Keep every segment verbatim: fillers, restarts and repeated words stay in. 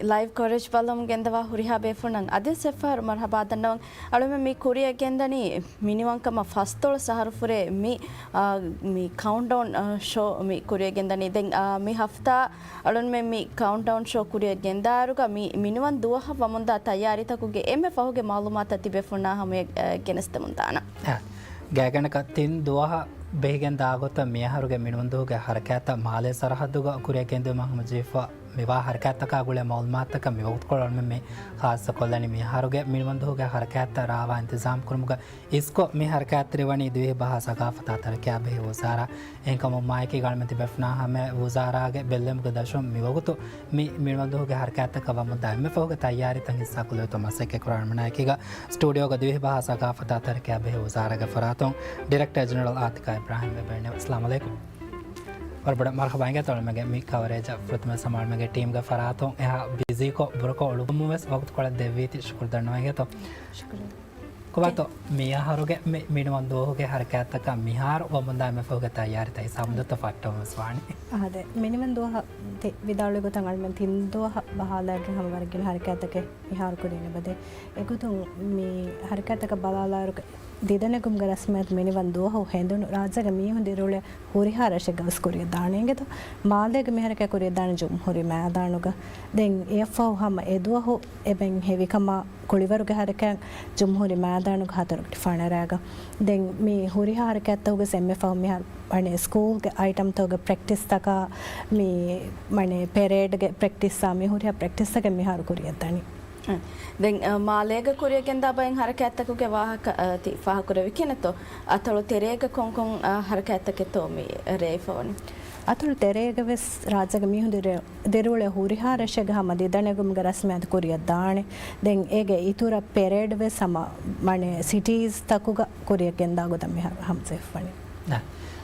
ލައިވް ކޮވަރޭޖް ބަލަމުން ގެންދަވާ ހުރިހާ ބޭފުޅުންނަށް އަދިވެސް އެއްފަހަރު މަރްހަބާ ދަންނަވަން. އަޅުމެން މި ކުރިއަށް ގެންދަނީ މިނިވަންކަމަށް ފަސްދޮޅަސް އަހަރު ފުރޭ މި، އާ، މި ކައުންޓްޑައުން، އާ، ޝޯ މި ކުރިއަށް ގެންދަނީ. ދެން، އާ، މި ހަފްތާ އަޅުންމެން މި ކައުންޓްޑައުން ޝޯ ކުރިއަށް ގެންދާއިރުގަ މި މިނިވަން ދުވަހަށް ވަމުންދާ ތައްޔާރީތަކުގެ އެންމެ ފަހުގެ މައުލޫމާތު ތިބޭފުޅުންނާ ހަމަޔަށް، އާ، ގެނެސްދެމުން ދާނަން. އާ، ގާތްގަނޑަކަށް ތިން ދުވަހަށް ބެހިގެން ދާގޮތަށް މިއަހަރުގެ މިނިވަންދުވަހުގެ ހަރަކާތްތައް މާލޭ ސަރަހައްދުގަ ކުރިއަށް ގެންދިއުމަށް ހަމަޖެހިފަ މިވާ ހަރަކާތްތަކާ ގުޅޭ މައުލޫމާތުތަކަށް މިވަގުތުކޮޅު އަޅުމެން މި ޚާއްޞަކޮށްލަނީ. މިއަހަރުގެ މިނިވަންދުވަހުގެ ހަރަކާތްތައް ރާވާ އިންތިޒާމް ކުރުމުގަ އިސްކޮށް މި ހަރަކާތްތެރިވަނީ ދިވެހިބަހާ ސަގާފަތާ ތަރައްޤިޔާ ބެހޭ ވުޒާރާ. އެހެންކަމުން މާއެކީގަ އަޅުމެން ތިބޭފުޅުންނާ ހަމަޔަށް ވުޒާރާގެ ބެއްލެވުމުގެ ދަށުން މިވަގުތު މި މިނިވަންދުވަހުގެ ހަރަކާތްތަކަށް ވަމުންދާ އެންމެ ފަހުގެ ތައްޔާރީތައް ހިއްސާކޮށްލެވޭތޯ މަސައްކަތްކުރާ އަޅުމެންނާއެކީގަ ސްޓޫޑިއޯގަ ދިވެހިބަހާ ސަގާފަތާ ތަރައްޤިޔާ ބެހޭ ވުޒާރާގެ ފަރާތުން ޑިރެކްޓަރ ޖެނެރަލް އާތިޤާ އިބްރާހިމް އެބައިން. އައްސަލާމު ޢަލައިކުމް. ވަރަށް ބޮޑަށް މަރުޙަބާ އިނގޭތޯ އަޅުމެންގެ މި ކަވަރޭޖަށް. ފުރަތަމަ ސަމާ އަޅުމެންގެ ޓީމްގެ ފަރާތުން އެހާ ބިޒީކޮށް ބުރަކޮށް އުޅުއްވަމުން ވެސް ވަގުތުކޮޅެއް ދެއްވީތީ ޝުކުރު ދަންނަވަން އިނގޭތޯ. ޝުކުރިއްޔާ. ކޮބާތޯ މިއަހަރުގެ މި މިނިވަންދުވަހުގެ ހަރަކާތްތަކަށް މިހާރު ވަމުންދާ އެންމެ ފަހުގެ ތައްޔާރީތައް ހިސާބުން ދެއްތޯ ފައްޓަވަމުން ވެސް ވާނީ. އާދެ، މިނިވަންދުވަހަށް ތި ވިދާޅުވި ގޮތަށް އަޅުމެން ތިން ދުވަހަށް ބަހާލާގެން ހަމަ ވަރަށް ގިނަ ހަރަކާތްތަކެއް މިހާރު ކުރީ އެބަދޭ. އެގޮތުން މި ހަރަކާތްތަކަށް ބަލާލާއިރު ދިދަނެގުމުގެ ރަސްމިއްޔާތު މިނިވަން ދުވަހު ހެނދުނު ރާއްޖޭގެ މީހުން ދިރިއުޅޭ ހުރިހާ ރަށެއްގަ ވެސް ކުރިއަށް ދާނެ އިނގޭތޯ. މާލޭގެ މި ހަރަކާތް ކުރިއަށް ދާނެ ޖުމްހޫރީ މައިދާނުގަ. ދެން އެއަށްފަހު ހަމަ އެދުވަހު އެބައިން ހެވިކަމާ ކުޅިވަރުގެ ހަރަކާތް ޖުމްހޫރީ މައިދާނުގަ ހަތަރު ފަނަރައިގަ. ދެން މި ހުރިހާ ހަރަކާތްތަކުގެ އެންމެ ފަހު މިހާރު ވަނީ ސްކޫލްގެ އައިޓަމްތަކުގެ ޕްރެކްޓިސްތަކާ، މި ވަނީ ޕެރޭޑްގެ ޕްރެކްޓިސްއާ، މި ހުރިހާ ޕްރެކްޓިސްތަކެއް މިހާރު ކުރިއަށް ދަނީ. ދެން، އަ، މާލޭގަ ކުރިއަށް ގެންދާ ބައެއް ހަރަކާތްތަކުގެ ވާހަކަ، އަ، ތި ފާހަގަކުރެއްވި ކިހިނެއްތޯ؟ އަތޮޅު ތެރޭގަ ކޮންކޮން، އަ، ހަރަކާތްތަކެއްތޯ މި ރޭވިފަވަނީ؟ އަތޮޅު ތެރޭގަ ވެސް ރާއްޖޭގެ މީހުން ދިރި-، ދިރިއުޅޭ ހުރިހާ ރަށެއްގަ ހަމަ ދިދަނެގުމުގެ ރަސްމިއްޔާތު ކުރިއަށް ދާނެ. ދެން އޭގެ އިތުރަށް ޕެރޭޑް ވެސް ހަމަ ވަނީ ސިޓީސްތަކުގަ ކުރިއަށް ގެންދާ ގޮތަށް މިހާރު ހަމަޖެހިފަވަނީ.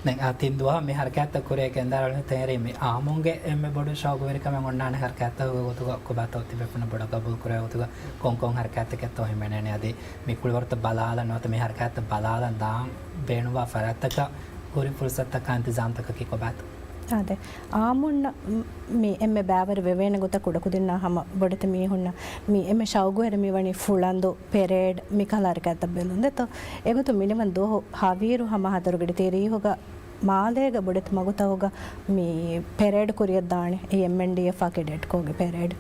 ދެން އާ ތިން ދުވަހަށް މި ހަރަކާތްތައް ކުރިއަށް ގެންދާ އަޅުގަނޑު ތެރޭ މި އާއްމުންގެ އެންމެ ބޮޑު ޝައުގުވެރިކަމެއް އޮންނާނެ ހަރަކާތްތަކުގެ ގޮތުގަ ކޮބާތޯ ތިބޭފުޅުން ބޮޑަށް ގަބޫލު ކުރެވޭ ގޮތުގަ ކޮންކޮން ހަރަކާތްތަކެއްތޯ ހިމެނޭނެ އަދި މި ކުޅިވަރުތައް ބަލާލަން ނުވަތަ މި ހަރަކާތްތައް ބަލާލަން ދާން ބޭނުންވާ ފަރާތްތަކަށް ހުރި ފުރުސަތުތަކާ އިންތިޒާމްތަކަކީ ކޮބާތޯ؟ އާދެ، އާއްމުންނަށް މި އެންމެ ބައިވަރު ވެވޭނެ ގޮތަށް ކުޑަކުދިންނާ ހަމަ ބޮޑެތި މީހުންނަށް މި އެންމެ ޝައުގުވެރި މިވަނީ ފުޅަނދު، ޕެރޭޑް، މި ކަހަލަ ހަރަކާތްތައް ބެލުން ދެއްތޯ. އެގޮތުން މިނިވަން ދުވަހު ހަވީރު ހަމަ ހަތަރު ގަޑި ތިރީހުގަ މާލޭގަ ބޮޑެތި މަގުތަކުގަ މި ޕެރޭޑް ކުރިއަށް ދާނެ. އެ އެމްއެންޑީއެފްއާ ކެޑެޓްކޯގެ ޕެރޭޑް.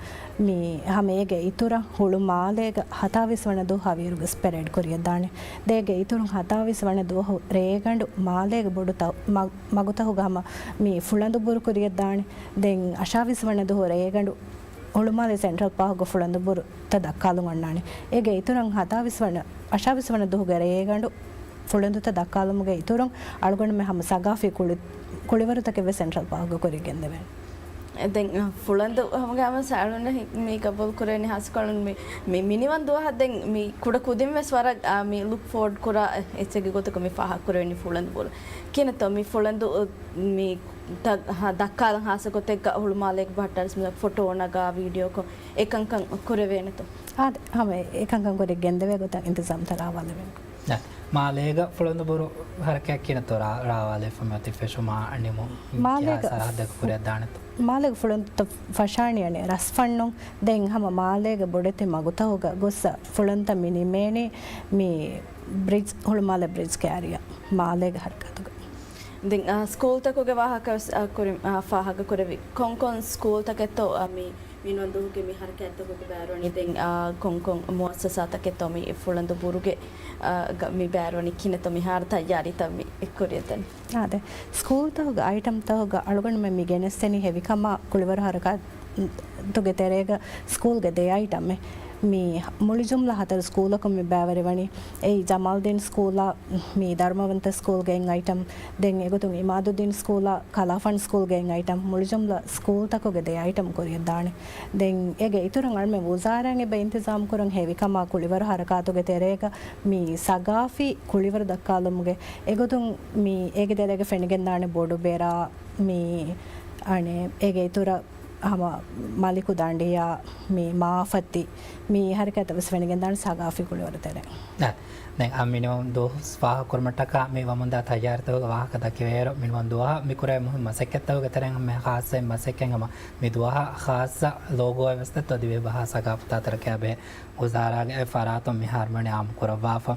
މި ހަމަ އޭގެ އިތުރަށް ހުޅު މާލޭގަ ހަތާވީސް ވަނަ ދުވަހު ހަވީރުގަސް ޕެރޭޑް ކުރިއަށް ދާނެ. ދޭގެ އިތުރުން ހަތާވީސް ވަނަ ދުވަހު ރޭގަނޑު މާލޭގެ ބޮޑު ތަ-، މަ-، މަގުތަކުގަ ހަމަ މި ފުޅަނދު ބުރު ކުރިއަށް ދާނެ. ދެން އަށާވީސް ވަނަ ދުވަހު ރޭގަނޑު ހުޅުމާލެ ސެންޓްރަލް ޕާކުގަ ފުޅަނދު ބުރުތައް ދައްކާލުން އޮންނާނެ. އޭގެ އިތުރަށް ހަތާވީސް ވަނަ، އަށާވީސް ވަނަ ދުވަހުގެ ރޭގަނޑު ފުޅަނދުތައް ދައްކާލުމުގެ އިތުރުން އަޅުގަނޑުމެން ހަމަ ސަގާފީ ކުޅި-، ކުޅިވަރުތަކެއް ވެސް ސެންޓްރަލް ޕާކުގަ ކުރިއަށް ގެންދެވޭނެ. ދެން، އަ، ފުޅަނދު ހަމަގައިމުވެސް އަޅުގަނޑަށް މި ގަބޫލު ކުރެވެނީ ހާއްސަކޮށް މި، މި މިނިވަން ދުވަހަށް ދެން މި ކުޑަ ކުދިން ވެސް ވަރަށް، އާ، މި ލުކް ފޯވަޑް ކުރާ އެއްޗެއްގެ ގޮތަކަށް މި ފާހަގަ ކުރެވެނީ ފުޅަނދު ބުރު. ކިހިނެއްތޯ މި ފުޅަނދު، އަ، މި ތަ-، ހަ، ދައްކާލަން ހާއްސަ ގޮތެއްގަ ހުޅުމާލޭގެ ބަހައްޓާރިސް ފޮޓޯ ނަގާ ވީޑިއޯ ކޮށް އެކަންކަން ކުރެވޭނެތޯ؟ އާދެ، ހަމަ އެކަންކަން ކުރިއަށް ގެންދެވޭ ގޮތަށް އިންތިޒާމްތައް ރާވާލެވޭނެ. މާލޭގަ ފުޅަނދު ބުރު ހަރަކާތް ކިހިނެއްތޯ ރާ-، ރާވާލެވިފަ މިއޮތީ ފެށުމާ ނިމުން މާލޭގަ ކިހާ ސަރަހައްދަކަށް ކުރިއަށް ދާނެތޯ؟ މާލޭގަ ފުޅަނދުތައް ފަށާނީ އަނެއް ރަސްފަންނުން. ދެން ހަމަ މާލޭގެ ބޮޑެތި މަގުތަކުގަ ގޮއްސަ ފުޅަނދުތައް މި ނިމޭނީ މި ބްރިޖް، ހުޅުމާލެ ބްރިޖް ކެރިއަރ މާލޭގެ ހަރަކާތުގަ. ދެން، އާ، ސްކޫލްތަކުގެ ވާހަކަ ވެސް، އާ، ކުރިން، އާ، ފާހަގަ ކުރެވި. ކޮންކޮން ސްކޫލްތަކެއްތޯ، އާ، މި މިނިވަން ދުވަހުގެ މި ހަރަކާތްތަކުގެ ބައިވެރިވަނީ ދެން، އާ، ކޮންކޮން މުއައްސަސާތަކެއްތޯ މި ފުޅަނދު ބުރުގެ، އާ، ގަ-، މި ބައިވެރިވަނީ ކިހިނެއްތޯ މިހާރު ތައްޔާރީތައް މި ކުރިއަށް ދަނީ؟ އާދެ، ސްކޫލްތަކުގެ އައިޓަމްތަކުގަ އަޅުގަނޑުމެން މި ގެނެސްދެނީ ހެވިކަމާ ކުޅިވަރު ހަރަކާތުގެ ތެރޭގަ ސްކޫލްގެ ދެ އައިޓަމެއް. މި މުޅި ޖުމްލަ ހަތަރު ސްކޫލަކުން މި ބައިވެރިވަނީ. އެއީ ޖަމާލްދީން ސްކޫލާ، މި ދަރުމަވަންތަ ސްކޫލްގެ އެއް އައިޓަމް. ދެން އެގޮތުން އިމާދުއްދީން ސްކޫލާ، ކަލާފާން ސްކޫލްގެ އެއް އައިޓަމް. މުޅި ޖުމްލަ ސްކޫލްތަކުގެ ދެ އައިޓަމް ކުރިއަށް ދާނެ. ދެން އޭގެ އިތުރަށް އަޅުމެން ވުޒާރާއިން އެބަ އިންތިޒާމް ކުރަން ހެވިކަމާ ކުޅިވަރު ހަރަކާތުގެ ތެރޭގަ މި ސަގާފީ ކުޅިވަރު ދައްކާލުމުގެ އެގޮތުން މި އޭގެ ތެރޭގަ ފެނިގެންދާނެ ބޮޑު ބެރާ، މި އަނެއް އޭގެ އިތުރަށް ހަމަ މަލިކު ދަނޑިޔާ، މި މާފަތި، މި ހަރަކާތްތައް ވެސް ފެނިގެންދާނެ ސަގާފީ ކުޅިވަރު ތެރޭ. އަ، ދެން އަ، މިނިވަން ދުވަހު ފާހަގަކުރުމަށްޓަކާ މި ވަމުންދާ ތައްޔާރީތަކުގެ ވާހަކަ ދައްކެވޭއިރު، މިނިވަން ދުވަހަށް މި ކުރެވޭ މުހިންމު މަސައްކަތްތަކުގެ ތެރެއިން ހަމަ ޚާއްޞައިން މަސައްކަތް ހަމަ މި ދުވަހަށް ޚާއްޞަ ލޯގޯއެއް ވެސް ދެއްތޯ ދިވެހި ބަހާ ސަގާފަތާ ތަރައްޤިޔާ ބެހޭ ވުޒާރާގެ ފަރާތުން މިހާރު މިވަނީ އާއްމު ކުރައްވާފަ.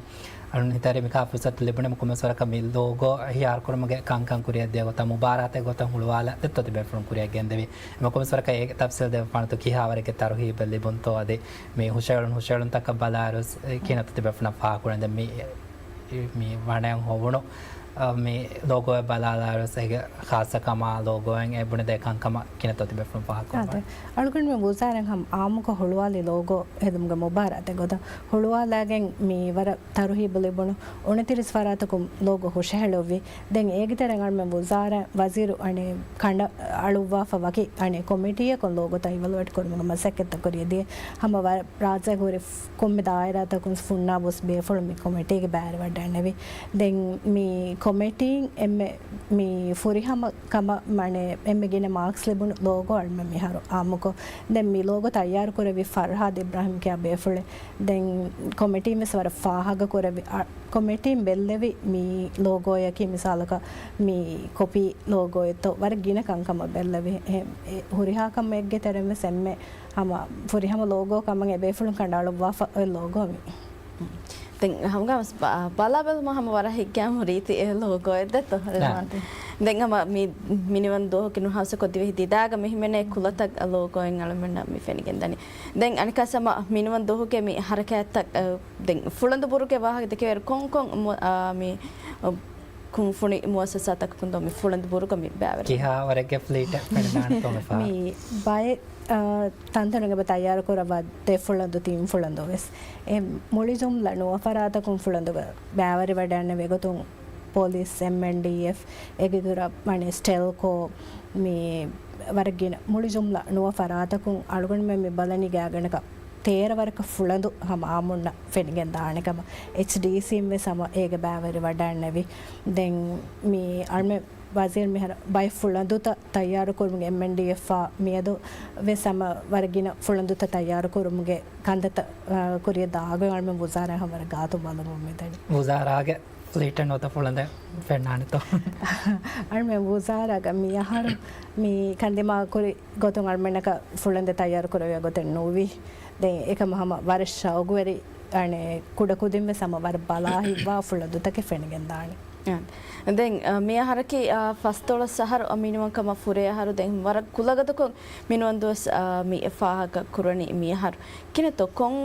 އަޅުން ހިތަށް މިކަހަލަ ފުރުސަތު ލިބުނީމަ ކޮންމެސް ވަރަކަށް މި ލޯގޯ ހިޔާރުކުރުމުގެ ކަންކަން ކުރިއަށްދިޔަ ގޮތަށް މުބާރާތެއް ގޮތަށް ހުޅުވާލާ ދެއްތޯ ތިބޭފުޅުން ކުރިއަށް ގެންދެވީ. އެމަ ކޮންމެސް ވަރަކަށް އޭގެ ތަފްސީލް ދެއްވާނެތޯ ކިހާވަރެއްގެ ތަރުހީބެއް ލިބުންތޯ އަދި މި ހުށައެޅުން ހުށައެޅުންތަކަށް ބަލާއިރު އެ، ކިހިނެއްތޯ ތިބޭފުޅުންނަށް ފާހަގަކުރަން ދެން މި، މި ވަނައިން ހޮވުނު، އަ، މި ލޯގޯއެއް ބަލާލާއިރު އޭގެ ޚާއްޞަކަމާ ލޯގޯއިން އެ ބުނެދޭ ކަންކަމަށް ކިހިނެއްތޯ ތިބޭފުޅުން ފާހަގަކުރަން. އަޅުގަނޑުމެން ވުޒާރާއިން ހަމަ އާއްމުކޮށް ހުޅުވާލި ލޯގޯ ހެދުމުގެ މުބާރާތެއް ގޮތަށް ހުޅުވާލާގެން މި ވަރަށް ތަރުހީބު ލިބުނު އުނަތިރީސް ފަރާތަކުން ލޯގޯ ހުށަހެޅުއްވި. ދެން އޭގެ ތެރެއިން އަޅުމެން ވުޒާރާ ވަޒީރު އަނެއް ކަނޑައަޅުއްވާފަ ވަކި އަނެއް ކޮމިޓީއަކުން ލޯގޯތައް އިވެލުއޭޓް ކުރުމުގެ މަސައްކަތްތައް ކުރިއަށްދިޔަ. ހަމަ ވަރަށް ރާއްޖޭގަ ހުރި ކޮންމެ ދާއިރާތަކުން ފުންނާ ބުސް ބޭފުޅުން މި ކޮމިޓީގެ ބައިވެރިވަޑައިގެންނެވި. ދެން މި ކޮމިޓީން އެންމެ މި ފުރިހަމަ ކަމަށް މަނޭ އެންމެ ގިނަ މާކްސް ލިބުނު ލޯގޯ އަޅުމެން މިހާރު އާއްމުކޮށް. ދެން މި ލޯގޯ ތައްޔާރު ކުރެއްވި ފަރްހާދް އިބްރާހިމް ކިޔާ ބޭފުޅެއް. ދެން ކޮމިޓީން ވެސް ވަރަށް ފާހަގަ ކުރެއްވި، އަ، ކޮމިޓީން ބެއްލެވި މި ލޯގޯއަކީ މިސާލަކަށް މި ކޮޕީ ލޯގޯއެއްތޯ ވަރަށް ގިނަ ކަންކަމަށް ބެއްލެވި. އެ، އެ ހުރިހާ ކަމެއްގެ ތެރެއިން ވެސް އެންމެ ހަމަ ފުރިހަމަ ލޯގޯ ކަމަށް އެ ބޭފުޅުން ކަނޑައަޅުއްވާފަ އޮތް ލޯގޯ މި. ދެން ހަމަގައިމުވެސް ބަ-، ބަލާބަލަމާ ހަމަ ވަރަށް ހިތްގައިމު ރީތި އެ ލޯގޯއެއް ދެއްތޯ؟ ދެން ހަމަ މި މިނިވަން ދުވަހުގެ ނުހާސްކޮށް ދިވެހި ދިދާގަ މި ހިމެނޭ ކުލަތައް ލޯގޯއިން އަޅުމެންނަށް މި ފެނިގެންދަނީ. ދެން އަނެއްކާސް ހަމަ މިނިވަން ދުވަހުގެ މި ހަރަކާތްތައް، އަ، ދެން ފުޅަނދު ބުރުގެ ވާހަކަ ދެކެވޭއިރު ކޮންކޮން މު-، އާ، މި، އަ، ކުންފުނި މުއައްސަސާތަކަކުން ދޯ މި ފުޅަނދު ބުރުގަ މި ބައިވެރި؟ ކިހާވަރެއްގެ ފްލީޓެއް ފެނިދާނެތޯ މި ފަހަރު؟ މި ބައެއް، އާ، ތަންތަނުގެ ބަ ތައްޔާރު ކުރައްވާ ދެ ފުޅަނދު، ތިން ފުޅަނދު ވެސް. އެ މުޅި ޖުމްލަ ނުވަ ފަރާތަކުން ފުޅަނދުގަ ބައިވެރިވަޑައިގެންނެވި ގޮތުން ޕޮލިސް، އެމްއެންޑީއެފް، އޭގެ އިތުރަށް ވަނީ ސްޓެލްކޯ، މި ވަރަށް ގިނަ މުޅި ޖުމްލަ ނުވަ ފަރާތަކުން އަޅުގަނޑުމެން މި ބަލަނީ ގާތްގަނޑަކަށް ތޭރަ ވަރަކަށް ފުޅަނދު ހަމަ އާއްމުންނަށް ފެނިގެން ދާނެ ކަމަށް. އެޗްޑީސީން ވެސް ހަމަ އޭގެ ބައިވެރި ވަޑައިގެންނެވި. ދެން މި އަޅުމެން ވަޒީރު މިހާރު ބައެއް ފުޅަނދުތައް ތައްޔާރު ކުރުމުގެ އެމްއެންޑީއެފްއާ މިއަދު ވެސް ހަމަ ވަރަށް ގިނަ ފުޅަނދުތައް ތައްޔާރު ކުރުމުގެ ކަންތައްތައް، އާ، ކުރިއަށް ދާގޮތް އަޅުމެން ވުޒާރާ ހަމަ ވަރަށް ގާތުން ބަލަމުން މިދަނީ. ވުޒާރާގެ ފްލީޓެއް ނުވަތަ ފުޅަނދެއް ފެންނާނެތޯ؟ އަޅުމެން ވުޒާރާގަ މި އަހަރު މި ކަންދިމާ ކުރި ގޮތުން އަޅުމެންނަކަށް ފުޅަނދެއް ތައްޔާރު ކުރެވޭ ގޮތެއް ނުވި. ދެން އެކަމަށް ހަމަ ވަރަށް ޝައުގުވެރި އަނެއް ކުޑަކުދިން ވެސް ހަމަ ވަރަށް ބަލާ ހިތްވާ ފުޅަނދުތަކެއް ފެނިގެންދާނެ. އާ. ދެން، އަ، މި އަހަރަކީ، އަ، ފަސްދޮޅަސް އަހަރު، އަ، މިނިވަންކަމަށް ފުރޭ އަހަރު. ދެން ވަރަށް ކުލަގަދަކޮށް މިނިވަންދުވަސް، އަ، މި ފާހަގަ ކުރަނީ މި އަހަރު. ކިނެތޯ ކޮން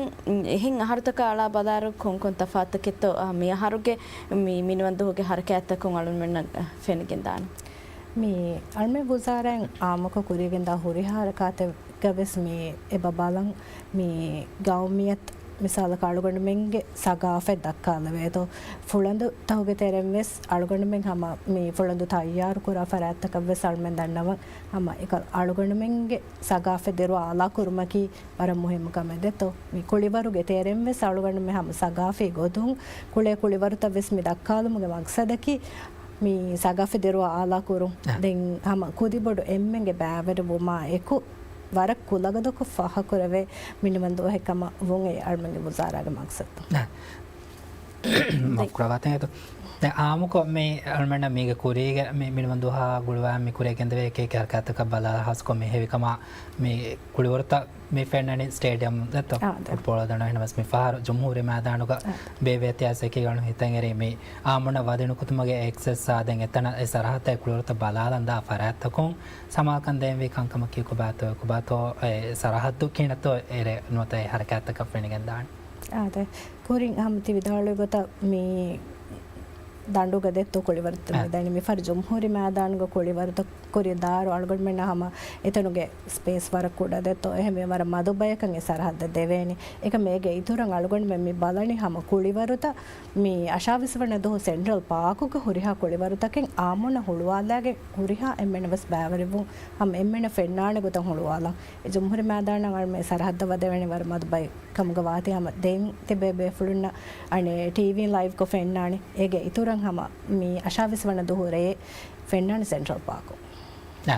އެހެން އަހަރުތަކާ އަޅާ ބަލާއިރު ކޮންކޮން ތަފާތަކެއްތޯ، އަ، މި އަހަރުގެ މި މިނިވަންދުވަހުގެ ހަރަކާތްތަކުން އަޅުމެންނަށް ފެނިގެންދާނެ؟ މި އަޅުމެން ވުޒާރާއިން އާއްމުކޮށް ކުރިއަށް ގެންދާ ހުރިހާ ހަރަކާތެއްގަ ވެސް މި އެބަ ބަލަން މި ގައުމިއްޔަތު މިސާލަކަށް އަޅުގަނޑުމެންގެ ސަގާފަތް ދައްކާލެވޭތޯ. ފުޅަނދުތަކުގެ ތެރެއިން ވެސް އަޅުގަނޑުމެން ހަމަ މި ފުޅަނދު ތައްޔާރު ކުރާ ފަރާތްތަކަށް ވެސް އަޅުމެން ދަންނަވަން ހަމަ އެކަ އަޅުގަނޑުމެންގެ ސަގާފަތް ދިރުވާ އާލާ ކުރުމަކީ ވަރަށް މުހިއްމު ކަމެއް ދެއްތޯ. މި ކުޅިވަރުގެ ތެރެއިން ވެސް އަޅުގަނޑުމެން ހަމަ ސަގާފީ ގޮތުން ކުޅޭ ކުޅިވަރުތައް ވެސް މި ދައްކާލުމުގެ މަގްސަދަކީ މި ސަގާފަތް ދިރުވާ އާލާ ކުރުން. އަ. ދެން ހަމަ ކުދިބޮޑު އެންމެންގެ ބައިވެރިވުމާ އެކު ވަރަށް ކުލަގަދަކޮށް ފާހަގަކުރެވޭ މިނިވަންދުވަހެއް ކަމަށް ވުން އެ އަޅުމެންގެ ވުޒާރާގެ މަގްސަދު. އަ. މާފް ކުރައްވާތި އެދު. ދެން އާއްމުކޮށް މި އަޅުމެންނަށް މީގެ ކުރީގެ މި މިނިވަންދުވަހާ ގުޅުވާ މި ކުރިއަށް ގެންދެވޭ އެކި އެކި ހަރަކާތްތަކަށް ބަލާލާ ހާއްސަކޮށް މި ހެވިކަމާ މި ކުޅިވަރުތައް މި ފެންނަނީ ސްޓޭޑިއަމް ދެއްތޯ؟ އާ، ދެ. ފުޓްބޯޅަ ދަނޑު އެހެނަސް މި ފަހަރު ޖުމްހޫރީ މައިދާނުގަ އާ. ބޭއްވި އިތިހާސް އެކީގަނޑު ހިތަށް އެރީ މި އާއްމުންނަށް ވަދެ ނުކުތުމުގެ އެކްސެސްއާ ދެން އެތަނަށް އެ ސަރަހައްދަށް ކުޅިވަރުތައް ބަލާލަން ދާ ފަރާތްތަކުން ސަމާލުކަން ދޭންވީ ކަންކަމަކީ ކޮބާތޯ، ކޮބާތޯ އެ ސަރަހައްދު ކިހިނެއްތޯ އެރޭ ނުވަތަ އެ ހަރަކާތްތަކަށް ފެނިގެން ދާނެ. އާދެ. ކުރިން ހަމަ ތި ވިދާޅުވި ގޮތަށް މި ދަނޑުގަ ދެއްތޯ ކުޅިވަރުތައް އާ. މި ދަނީ މި ފަހަރު ޖުމްހޫރީ މައިދާނުގަ ކުޅިވަރުތައް ކުރި ދާއިރު އަޅުގަނޑުމެންނަށް ހަމަ އެތަނުގެ ސްޕޭސް ވަރަށް ކުޑަ ދެއްތޯ އެހެންވެ ވަރަށް މަދު ބަޔަކަށް އެ ސަރަހައްދަށް ދެވޭނެ. އެކަމް އޭގެ އިތުރަށް އަޅުގަނޑުމެން މި ބަލަނީ ހަމަ ކުޅިވަރުތައް މި އަށާވީސް ވަނަ ދުވަހު ސެންޓްރަލް ޕާކުގަ ހުރިހާ ކުޅިވަރުތަކެއް އާއްމުންނަށް ހުޅުވާލާގެން ހުރިހާ އެންމެނަށް ވެސް ބައިވެރިވުން ހަމަ އެންމެނަށް ފެންނާނެ ގޮތަށް ހުޅުވާލަން. އެ ޖުމްހޫރީ މައިދާނަށް އަޅުމެން ސަރަހައްދަށް ވަދެވޭނެ ވަރަށް މަދު ބައެއް ކަމުގަ ވާތީ ހަމަ ދެން ތިބޭ ބޭފުޅުންނަށް އަނެއް ޓީވީން ލައިވްކޮށް ފެންނާނެ. އޭގެ އިތުރަށް ހަމަ މި އަށާވީސް ވަނަ ދުވަހު ރޭ ފެންނާނެ ސެންޓްރަލް ޕާކު. އާ.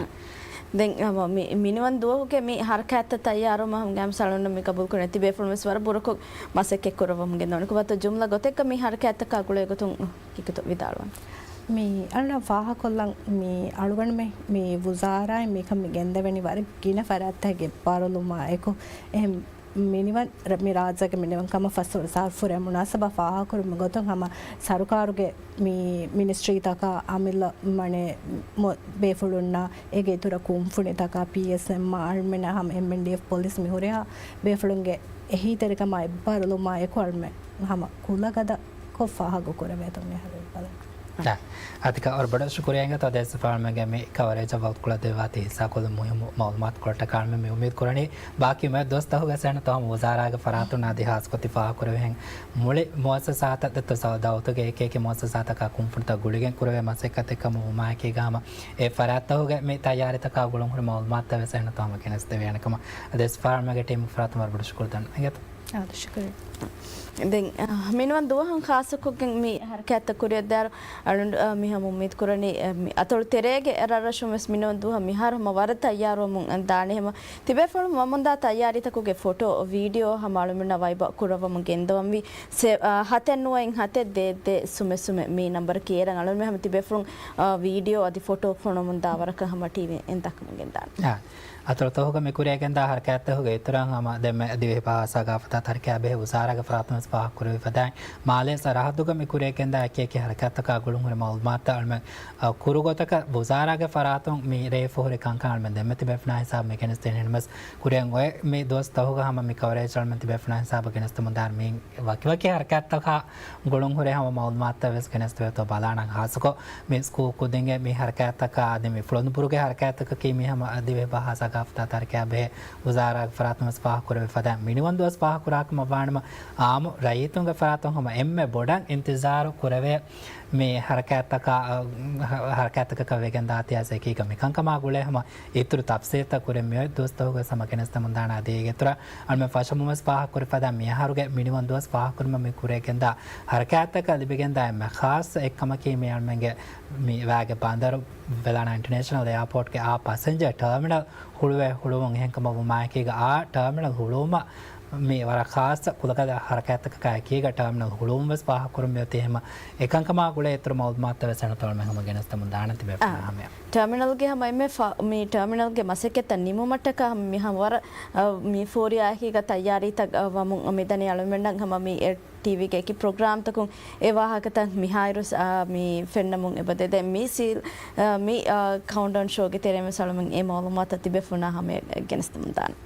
ދެން މި މިނިވަން ދުވަހުގެ މި ހަރަކާތްތައް ތައްޔާރުވުމަށް ހަމަ ގައިމު ސަޅުން މި ގަބޫލުކުރަނީ ތިބޭފުޅުން ވެސް ވަރަށް ބުރަކޮށް މަސައްކަތް ކުރައްވަމުން ގެންދަވަނީ. ކުބަތު ޖުމްލަ ގޮތެއްގަ މި ހަރަކާތްތަކާ ގުޅޭ ގޮތުން ކިކިތު ވިދާޅުވަން. މި އަޅުން ފާހަކޮށްލަން މި އަޅުގަނޑުމެ މި ވުޒާރާއިން މިކަން މި ގެންދެވެނީ ވަރަށް ގިނަ ފަރާތްތަކެއް ބާރުލުމާ އެކު އެހެން މިނިވަން ރ-، މި ރާއްޖޭގެ މިނިވަން ކަމަށް ފަސްވަރު ސާފުރެ މުނާސަބާ ފާހަކުރުމުގެ ގޮތުން ހަމަ ސަރުކާރުގެ މި މިނިސްޓްރީތަކާ އަމިއްލަ މަނެ މޮ-، ބޭފުޅުންނާ އޭގެ އިތުރަށް ކުންފުނިތަކާ ޕީއެސްއެމް އަޅުމެންނާ ހަމަ އެމްއެންޑީއެފް ޕޮލިސް މި ހުރިހާ ބޭފުޅުންގެ އެހީތެރިކަމާ އެއްބާރުލުމާ އެކު އަޅުމެން ހަމަ ކުލަގަދަ ކޮށް ފާހަގަ ކުރެވޭތޯ މިހާރު ބަލަން. އާ، އަތިކަ އޮރު ބޮޑަށް ޝުކުރިއްޔާ އިނގޭތޯ އަދިވެސް ފާޅުމެންގެ މި ކަވަރޭޖަށް ވަގުތުކޮޅަށް ދެއްވާތީ ހިއްސާކޮށްލުން މުހިއްމު މައުލޫމާތުކޮޅަށްޓަކާ އަޅުމެން މި އުއްމީދު ކުރަނީ ބާކީ މިއޮތް ދުވަސްތަކުގަ ސެން ތަހުމަ ވުޒާރާގެ ފަރާތުން އަދި ހާއްސަކޮށް ތި ފާހަގަކުރެވޭހެން މުޅި މުއައްސަސާތައް ދައުލަތުގެ އެކިއެކި މުއައްސަސާތަކާ ކުންފުނިތައް ގުޅިގެން ކުރެވޭ މަސައްކަތެއް ކަމަށް ވުމާއެކީގަ ހަމަ އެ ފަރާތްތަކުގެ މި ތައްޔާރީތަކާ ގުޅުން ހުރި މައުލޫމާތުތައް ވެސް އެހެން ތަހުމަ ގެނެސްދެވޭނެ ކަމަށް އަދިވެސް ފާޅުމެންގެ ޓީމުގެ ފަރާތުން ވަރަށް ބޮޑަށް ޝުކުރު ދަންނަވަން އިނގޭތޯ. އާދެ، ޝުކުރިއްޔާ. ދެން، އަ، މިނިވަން ދުވަހުން ޚާއްޞަކޮށްގެން މި ހަރަކާތްތައް ކުރިއަށްދާއިރު އަޅުން، އަ، މި ހަމަ އުއްމީދު ކުރަނީ، އަ، މި އަތޮޅު ތެރޭގެ ރަށްރަށުން ވެސް މިނިވަން ދުވަހަށް މިހާރު ހަމަ ވަރަށް ތައްޔާރުވަމުން ދާނެ. ހަމަ ތިބޭފުޅުން ވަމުންދާ ތައްޔާރީތަކުގެ ފޮޓޯ، ވީޑިއޯ ހަމަ އަޅުމެންނަށް ވައިބަ ކުރައްވަމުން ގެންދަވަންވީ. ސެ-، އަ، ހަތެއް ނުވައިން ހަތެއް ދޭއް ދޭއް ސުމެއް ސުމެއް މި ނަންބަރަކީ. އޭރަށް އަޅުމެން ހަމަ ތިބޭފުޅުން، އަ، ވީޑިއޯ އަދި ފޮޓޯ ފޮނުވަމުން ދާ ވަރަކަށް ހަމަ ޓީމެއް އެންދާކަމުން ގެންދާނެ. އާ. އަތޮޅުތަކުގަ މި ކުރިއަށްގެންދާ ހަރަކާތްތަކުގެ އިތުރަށް ހަމަ ދެންމެ ދިވެހިބަހާ ހާއްސަ ސަގާފަތާ ތަރިކައާ ބެހޭ ވުޒާރާގެ ފަރާތުން ވެސް ފާހަގަކުރެވި ފަދައިން، މާލޭ ސަރަހައްދުގަ މި ކުރިއަށްގެންދާ އެކި އެކި ހަރަކާތްތަކާ ގުޅުން ހުރި މައުލޫމާތުތައް އަޅުމެން، އަ، ކުރު ގޮތަކަށް ވުޒާރާގެ ފަރާތުން މި ރޭ ފޮހުރި ކަންކަން އަޅުމެން ދެންމެ ތިބޭފުޅާ ހިސާބަށް މި ގެނެސްދޭނެ. އެހެންނަމަވެސް ކުރިއަށް އޮތް މި ދުވަސް ތަހުގަ ހަމަ މި ކަވަރޭޖް އަޅުމެން ތިބޭފުޅާ ހިސާބަށް ގެނެސްދެމުން ދާން މި ވަކިވަކި ހަރަކާތްތަކާ ގުޅުން ހުރި ހަމަ މައުލޫމާތުތައް ވެސް ގެނެސްދެވޭތޯ ބަލާނަން. ހާއްސަކޮށް މި ސްކޫލް ކުދިންގެ މި ހަރަކާތްތަކާ އަދި މި ފުޅުނދުބުރުގެ ހަރަކާތްތަކަކީ މި ހަމަ ދިވެހިބަހާ ސަގާފަތާ ތަރިކައާ ބެހޭ ވުޒާރާގެ ފަރާތުން ވެސް ފާހަގަކުރެވި ފަދައިން މިނިވަން ދުވަސް ފާހަގަކުރާކަމަށް ވާނަމަ، އާއްމު ރައްޔިތުންގެ ފަރާތުން ހަމަ އެންމެ ބޮޑަށް އިންތިޒާރު ކުރެވޭ މި ހަރަކާތްތަކާ، ހަ-، ހަރަކާތްތަކަކަށް ވެގެންދާތީ އަސް އެކީގަ މިކަންކަމާ ގުޅޭ ހަމަ އިތުރު ތަފްސީލްތައް ކުރިން މިއޮތް ދުވަސްތަކުގަ ހަމަ ގެނެސްދެމުން ދާނެ. އަދި އޭގެ އިތުރަށް އަޅުމެން ފަށަމުން ވެސް ފާހަގަކުރި ފަދަ މިއަހަރުގެ މިނިވަން ދުވަސް ފާހަގަކުރުމަށް މި ކުރިއަށްގެންދާ ހަރަކާތްތަކަށް ލިބިގެންދާ އެންމެ ޚާއްޞަ އެއްކަމަކީ މި އަޅުމެންގެ މި ވައިގެ ބަނދަރު ވެލާނާ އިންޓަރނޭޝަނަލް އެއާޕޯޓްގެ އާ ޕަސެންޖަރ ޓާމިނަލް ހުޅުވޭ ހުޅުވުން. އެހެންކަމަށް ވުމާއެކީގަ އާ ޓާމިނަލް ހުޅުވުމަށް މި ވަރަށް ޚާއްޞަ ކުލަގަދަ ހަރަކާތްތަކަކާ އެކީގަ ޓާމިނަލް ހުޅުވުން ވެސް ފާހަގަކުރުން މިއޮތީ ހަމަ އެކަންކަމާ ގުޅޭ އިތުރު މައުލޫމާތުތައް ވެސް އެންމެ ފަހުން ހަމަ ގެނެސްދެމުން ދާނެ ތިބޭފުޅުންނާ ހަމަޔަށް. ޓާމިނަލްގެ ހަމަ އެންމެ ފަ-، މި ޓާމިނަލްގެ މަސައްކަތްތައް ނިމުމަށްޓަކާ ހަމަ މި ހަމަ ވަރަށް، އަ، މި ފޯރިޔާއެކީގަ ތައްޔާރީތައް، އަ، ވަމުން މިދަނީ އަޅުމެންނަށް ހަމަ މި ޓީވީގެ އެކި ޕްރޮގްރާމްތަކުން އެ ވާހަކަތައް މިހާއިރު، އާ، މި ފެންނަމުން އެބަދޭ. ދެން މި ސީލް، އާ، މި، އާ، ކައުންޓްޑައުން ޝޯގެ ތެރެއިން ވެސް އަޅުމެން އެ މައުލޫމާތު ތިބޭފުޅުންނާ ހަމަޔަށް ގެނެސްދެމުން ދާނެ.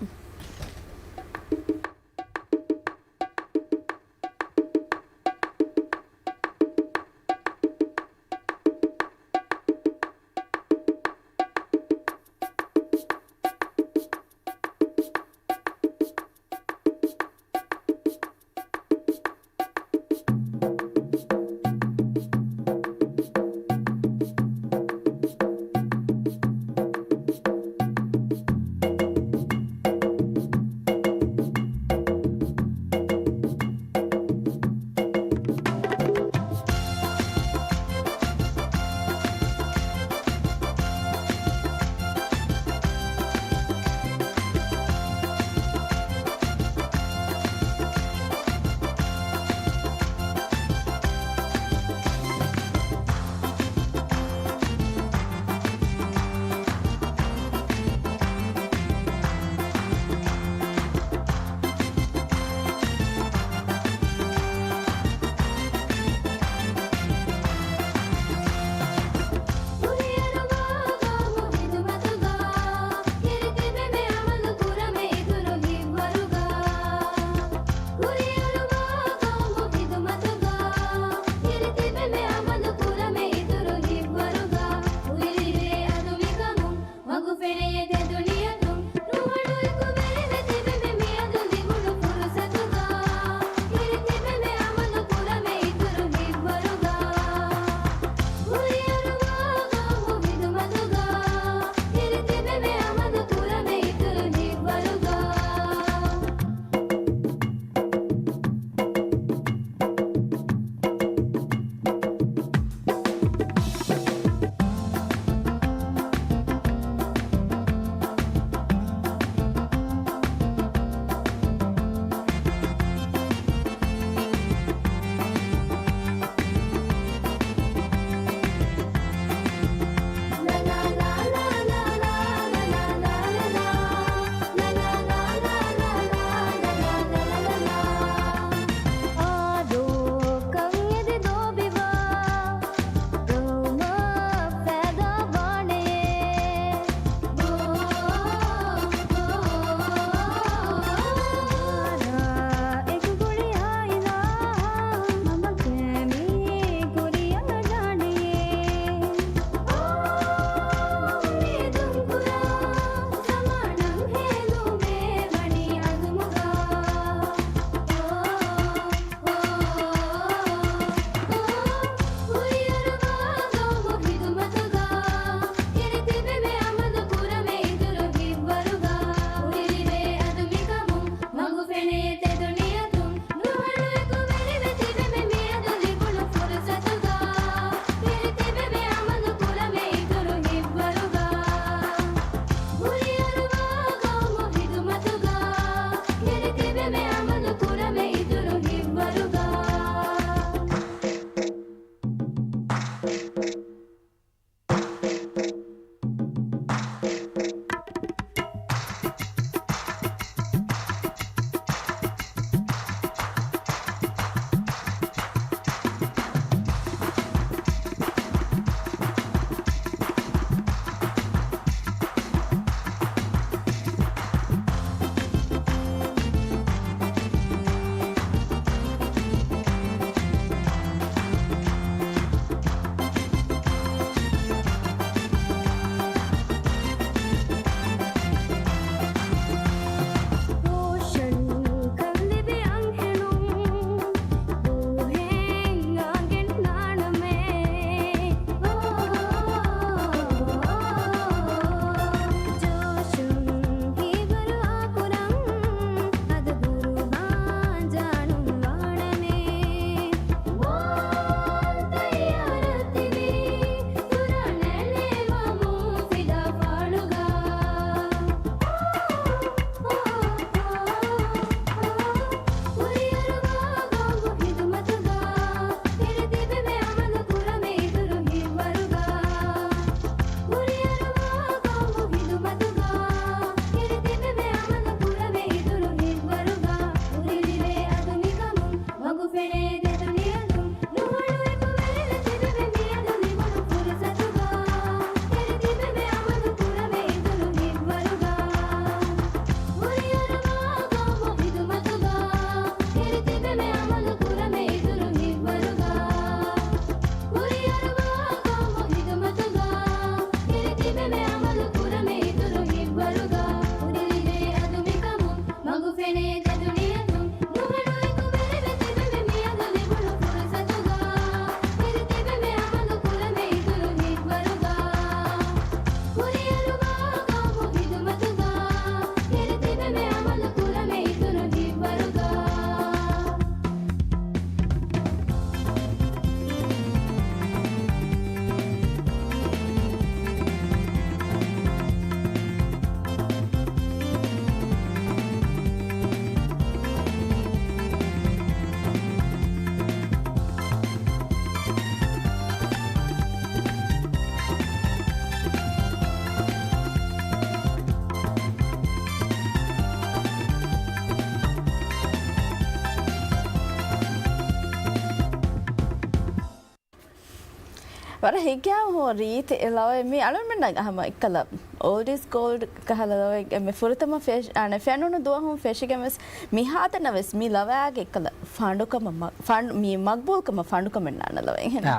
ވަރަށް ހިތްގައިމު ރީތި އެ ލަވައެއް. މީ އަޅުގަނޑުމެންނަށް ހަމަ އެއްކަލަ އޯލްޑް އިޒް ގޯލްޑް ކަހަލަ ލަވައެއް. އެންމެ ފުރަތަމަ ފެށި، އަނެ، ފެނުނު ދުވަހުން ފެށިގެން ވެސް މިހާތަނަށް ވެސް މި ލަވައިގެ އެއްކަލަ ފަނޑުކަމަށް މަ-، ފަން-، މި މަގްބޫލްކަމަށް ފަނޑުކަމެއް ނާންނަ ލަވައެއް ހެން. އާ،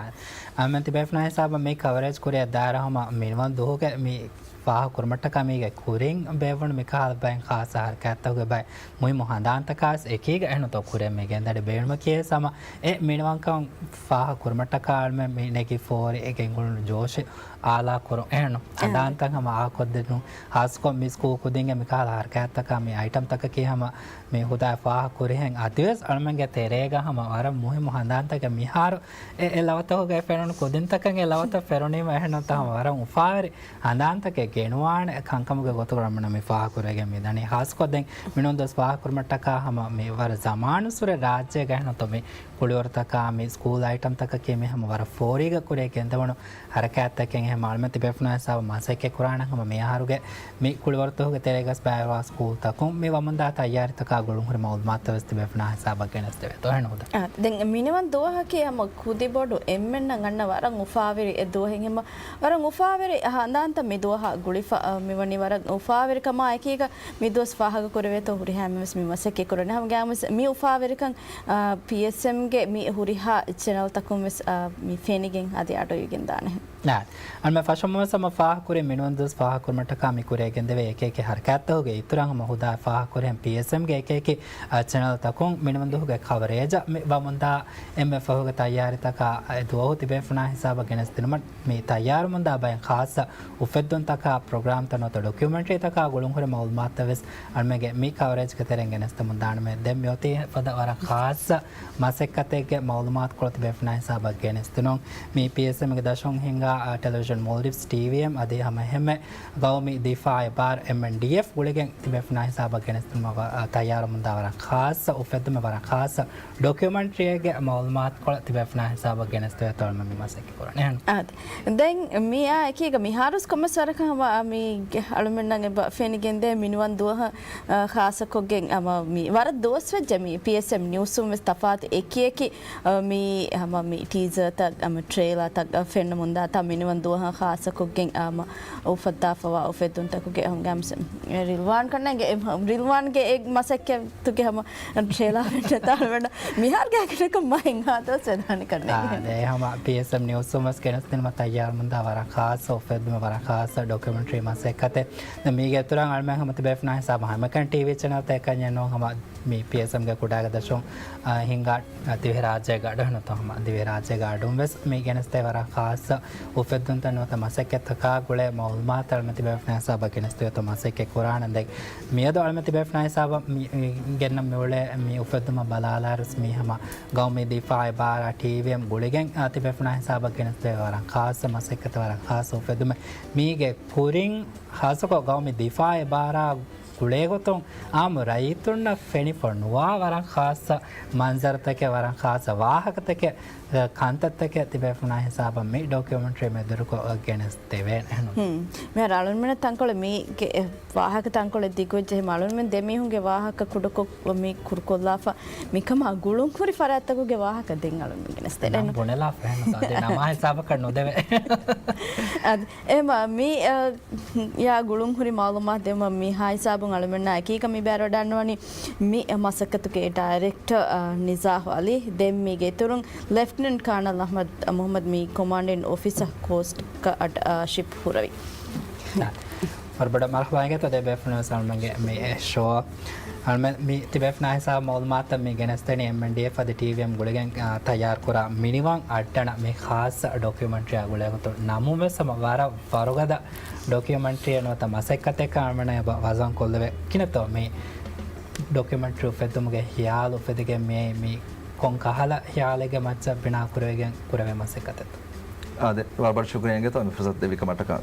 އަމެން ތިބޭފުޅާ ހިސާބަށް މި ކަވަރޭޖް ކުރިއަށް ދާއިރު ހަމަ މިނިވަން ދުވަހުގެ މި ފާހަގަ ކުރުމަށްޓަކާ މީގެ ކުރިން ބޭއްވުނު މިކަހަލަ ބައެއް ޚާއްޞަ ހަރަކާތްތަކުގެ ބައެއް މުހިއްމު ހަނދާންތަކާސް އެކީގަ އެހެންތޯ ކުރިއަށް މި ގެންދަނީ. ބޭނުމަކީ ވެސް ހަމަ އެ މިނިވަންކަން ފާހަގަ ކުރުމަށްޓަކާ އަޅުމެން މި ނެގި ފޯރި ގެންގުޅުނު ޖޯޝެއް އާލާ ކުރުން އެހެން އާ. ހަނދާންތައް ހަމަ އާކޮށްދެނުން. ހާއްސަކޮށް މި ސްކޫލް ކުދިންގެ މިކަހަލަ ހަރަކާތްތަކާ މި އައިޓަމްތަކަކީ ހަމަ މި ހުދާ ފާހަގަ ކުރިހެން އަދިވެސް އަޅުމެންގެ ތެރޭގަ ހަމަ ވަރަށް މުހިއްމު ހަނދާންތަކެއް މިހާރު އެ، އެ ލަވަތަކުގައި ފެނުނު ކުދިންތަކަށް އެ ލަވަތައް ފެނުނީމަ އެހެންނަމަ ހަމަ ވަރަށް އުފާވެރި ހަނދާންތަކެއް ގެނުވާނެ ކަންކަމުގެ ގޮތުގަ އަޅުމެން މި ފާހަގަ ކުރެވިގެން މިދަނީ. ހާއްސަކޮށް ދެން މިނޫން ދުވަސް ފާހަގަ ކުރުމަށްޓަކާ ހަމަ މި ވަރަށް ޒަމާނުއްސުރެ ރާއްޖޭގަ އެހެންނަމަ މި ކުޅިވަރުތަކާ މި ސްކޫލް އައިޓަމްތަކަކީ މި ހަމަ ވަރަށް ފޯރީގަ ކުރިއަށް ގެންދެވުނު ހަރަކާތްތަކެއް. އެހެން އަޅުމެން ތިބޭފުޅާ ހިސާބަށް މަސައްކަތް ކުރާނަން ހަމަ މި އަހަރުގެ މި ކުޅިވަރުތަކުގެ ތެރޭގަސް ބައިވާ ސްކޫލްތަކުން މި ވަމުންދާ ތައްޔާރީތަކާ ގުޅުންހުރި މައުލޫމާތުތައް ވެސް ތިބޭފުޅާ ހިސާބަށް ގެނެސްދެވޭތޯ އެހެން ހުދާ. އާ، ދެން މިނިވަން ދުވަހަކީ ހަމަ ކުދިބޮޑު އެންމެންނަށް އަންނަ ވަރަށް އުފާވެރި އެއް ދުވަހެއް. ހަމަ ވަރަށް އުފާވެރި ހަނދާންތައް މި ދުވަހަށް ގުޅިފަ، އަ، މިވަނީ ވަރަށް އުފާވެރިކަމާ އެކީގަ މި ދުވަސް ފާހަގަ ކުރެވޭތޯ ހުރިހާ އެންމެން ވެސް މި މަސައްކަތް ކުރަނީ. ހަމަ ގާމުސް މި އުފާވެރިކަން، އާ، ޕީއެސްއެމްގެ މި ހުރިހާ ޗެނަލްތަކުން ވެސް، އާ، މި ފެނިގެން އަދި އަޑުއިވިގެން ދާނެ. އާ، އަންމެ ފަށަމުވެސް ހަމަ ފާހަގަކުރި މިނިވަން ދުވަސް ފާހަގަކުރުމަށްޓަކާ މި ކުރިއަށް ގެންދެވޭ އެކި އެކި ހަރަކާތްތަކުގެ އިތުރަށް ހަމަ ހުދާ ފާހަގަކުރިހެން ޕީއެސްއެމްގެ އެކި އެކި، އާ، ޗެނަލްތަކުން މިނިވަން ދުވަހުގެ ކަވަރޭޖަށް މި ވަމުންދާ އެންމެ ފަހުގެ ތައްޔާރީތަކާ އެ ދުވަހު ތިބޭފުޅާ ހިސާބަށް ގެނެސްދިނުމަށް މި ތައްޔާރުމުންދާ ބައެއް ޚާއްޞަ އުފެއްދުންތަކާ ޕްރޮގްރާމްތައް ނުވަތަ ޑޮކިއުމެންޓްރީތަކާ ގުޅުންހުރި މައުލޫމާތުތައް ވެސް އަޅުމެންގެ މި ކަވަރޭޖްގެ ތެރެއިން ގެނެސްދެމުން ދާނަމޭ. ދެން މިއޮތީ ފަދަ ވަރަށް ޚާއްޞަ މަސައްކަތެއްގެ މައުލޫމާތުކޮޅު ތިބޭފުޅާ ހިސާބަށް ގެނެސްދިނުން. މި ޕީއެސްއެމްގެ ދަށުން ހިންގާ، އާ، ޓެލެވިޝަން މޯލްޑިވްސް ޓީވީއެމް އަދި ހަމަ އެހެންމެ ގައުމީ ދިފާއި ބާރު އެމްއެންޑީއެފް ގުޅިގެން ތިބޭފުޅާ ހިސާބަށް ގެނެސްދިނުމަށް ވަ-، އާ، ތައްޔާރުމުންދާ ވަރަށް ޚާއްޞަ އުފެއްދުމެއް ވަރަށް ޚާއްޞަ ޑޮކިއުމެންޓްރީއެއްގެ މައުލޫމާތުކޮޅަށް ތިބޭފުޅާ ހިސާބަށް ގެނެސްދެވޭތޯ އަޅުމެން މި މަސައްކަތް ކުރަނީ. އާދެ. ދެން މިއާ އެކީގަ މިހާރުސް ކޮންމެސް ވަރަކަށް ހަމަ މީގެ އަޅުމެންނަށް އެބަ ފެނިގެންދޭ މިނިވަން ދުވަހަށް، އާ، ޚާއްޞަކޮށްގެން ހަމަ މި ވަރަށް ދުވަސްވެއްޖެ މި ޕީއެސްއެމް ނިއުސުން ވެސް ތަފާތު އެކި އެކި، އާ، މި ހަމަ މި ޓީޒާތައް، ހަމަ ޓްރޭލާތައް، އާ، ފެންނަމުންދާތާ މިނިވަން ދުވަހަށް ޚާއްޞަކޮށްގެން، އާ، ހަމަ އުފައްދާފަވާ އުފެއްދުންތަކުގެ ހަމަ ގާމްސް ރިލްވާން ކަންނޭނގެ، އެ، ރިލްވާންގެ އެ މަސައްކަތުގެ ހަމަ ޓްރޭލާ ފެންނަތާ އަޅުމެންނަށް މިހާރުގެ އަގަނަކަށް މާ އެއްހާ ދުވަސް ވެދާނެ ކަންނޭނގެ. އާ، ދެ ހަމަ ޕީއެސްއެމް ނިއުސުން ވެސް ގެނެސްދިނުމަށް ތައްޔާރުމުންދާ ވަރަށް ޚާއްޞަ އުފެއްދުމެއް ވަރަށް ޚާއްޞަ ޑޮކިއުމެންޓްރީ މަސައްކަތެއް. ދެން މީގެ އިތުރަށް އަޅުމެން ހަމަ ތިބޭފުޅާ ހިސާބަށް ހަމައެކަނި ޓީވީ ޗެނަލްތަކެއް ކަންޏެއް ނޫން ހަމަ މި ޕީއެސްއެމްގެ ކުޑައިގެ ދަށުން، އާ، ހިންގާ، އާ، ދިވެހިރާއްޖޭގަ އަޑު ނުތަ ހަމަ ދިވެހިރާއްޖޭގަ އަޑުން ވެސް މި ގެނެސްދޭ ވަރަށް ޚާއްޞަ އުފެއްދުންތައް ނުވަތަ މަސައްކަތްތަކާ ގުޅޭ މައުލޫމާތު އަޅުމެން ތިބޭފުޅާ ހިސާބަށް ގެނެސްދެވޭތޯ މަސައްކަތް ކުރާނަން. ދެން މިއަދު އަޅުމެން ތިބޭފުޅާ ހިސާބަށް މި، މި ގެންނަން މިއުޅޭ މި އުފެއްދުމަށް ބަލާލާއިރު ވެސް މީ ހަމަ ގައުމީ ދިފާއި ބާރާ ޓީވީއެމް ގުޅިގެން، އާ، ތިބޭފުޅާ ހިސާބަށް ގެނެސްދޭ ވަރަށް ޚާއްޞަ މަސައްކަތެއް ވަރަށް ޚާއްޞަ އުފެއްދުމެއް. މީގެ ކުރިން ޚާއްޞަކޮށް ގައުމީ ދިފާއި ބާރާ ގުޅޭގޮތުން އާއްމު ރައްޔިތުންނަށް ފެނިފަ ނުވާ ވަރަށް ޚާއްޞަ މަންޒަރުތަކެއް، ވަރަށް ޚާއްޞަ ވާހަކަތަކެއް، އަ، ކަންތައްތަކެއް ތިބޭފުޅާ ހިސާބަށް މި ޑޮކިއުމެންޓްރީ މެދުވެރިކޮށް ގެނެސްދެވޭނެ. ހުން. މިހާރު އަޅުންމެން ތަންކޮޅެއް މީގެ ވާހަކަ ތަންކޮޅެއް ދިގުވެއްޖެ. އެހެން އަޅުންމެން ދެމީހުންގެ ވާހަކަ ކުޑަކޮށް މި ކުރުކޮށްލާފަ މިކަމާ ގުޅުންހުރި ފަރާތްތަކުގެ ވާހަކަ ދެން އަޅުންމެން ގެނެސްދެން. ނަމް ބުނެލާފަ އެހެން އަދި ނަމާ ހިސާބަކަށް ނުދެވޭ. އަދި އެހެން މި، އަ، ޔާ ގުޅުންހުރި މައުލޫމާތު ދެއްވުމަށް މިހާ ހިސާބުން އަޅުމެންނާ އެކީގަ މި ބައިވެރިވަޑައިގަންނަވަނީ މި މަސައްކަތުގެ ޑައިރެކްޓަރ، އަ، ނިޒާހު އަލީ. ދެން މީގެ އިތުރުން ލެފްޓިނެންޓް ކާނަލް އަޙްމަދު މުޙައްމަދު މި ކޮމާންޑިން އޮފިސަރ ކޯސްޓް ގާޑް، އަ، ޝިޕް ހުރެވި. ވަރަށް ބޮޑަށް މަރުޙަބާ އިނގޭތޯ ދެބޭފުޅުން ވެސް އަޅުމެންގެ މި ޝޯ. އަޅުމެން މި ތިބޭފުޅާ ހިސާބަށް މައުލޫމާތުތައް މި ގެނެސްދެނީ އެމްއެންޑީއެފް އަދި ޓީވީއެމް ގުޅިގެން، އާ، ތައްޔާރުކުރާ މިނިވަން އައްޑަނަށް މި ޚާއްޞަ ޑޮކިއުމެންޓްރީއާ ގުޅޭގޮތުން. ނަމުން ވެސް ހަމަ ވަރަށް ވަރުގަދަ ޑޮކިއުމެންޓްރީއެއް ނުވަތަ މަސައްކަތެއް އަޅުމެންނަށް އެބަ ވަޒަން ކޮށްލެވޭ. ކިހިނެއްތޯ މި ޑޮކިއުމެންޓްރީ އުފެއްދުމުގެ ހިޔާލު އުފެދިގެން މިއައީ މި ކޮން ކަހަލަ ހިޔާލެއްގެ މައްޗަށް ބިނާ ކުރެވިގެން ކުރެވޭ މަސައްކަތެއްތޯ؟ އާދެ، ވަރަށް ބޮޑަށް ޝުކުރިއްޔާ އިނގޭތޯ މި ފުރުސަތު ދެއްވި ކަމަށްޓަކާ.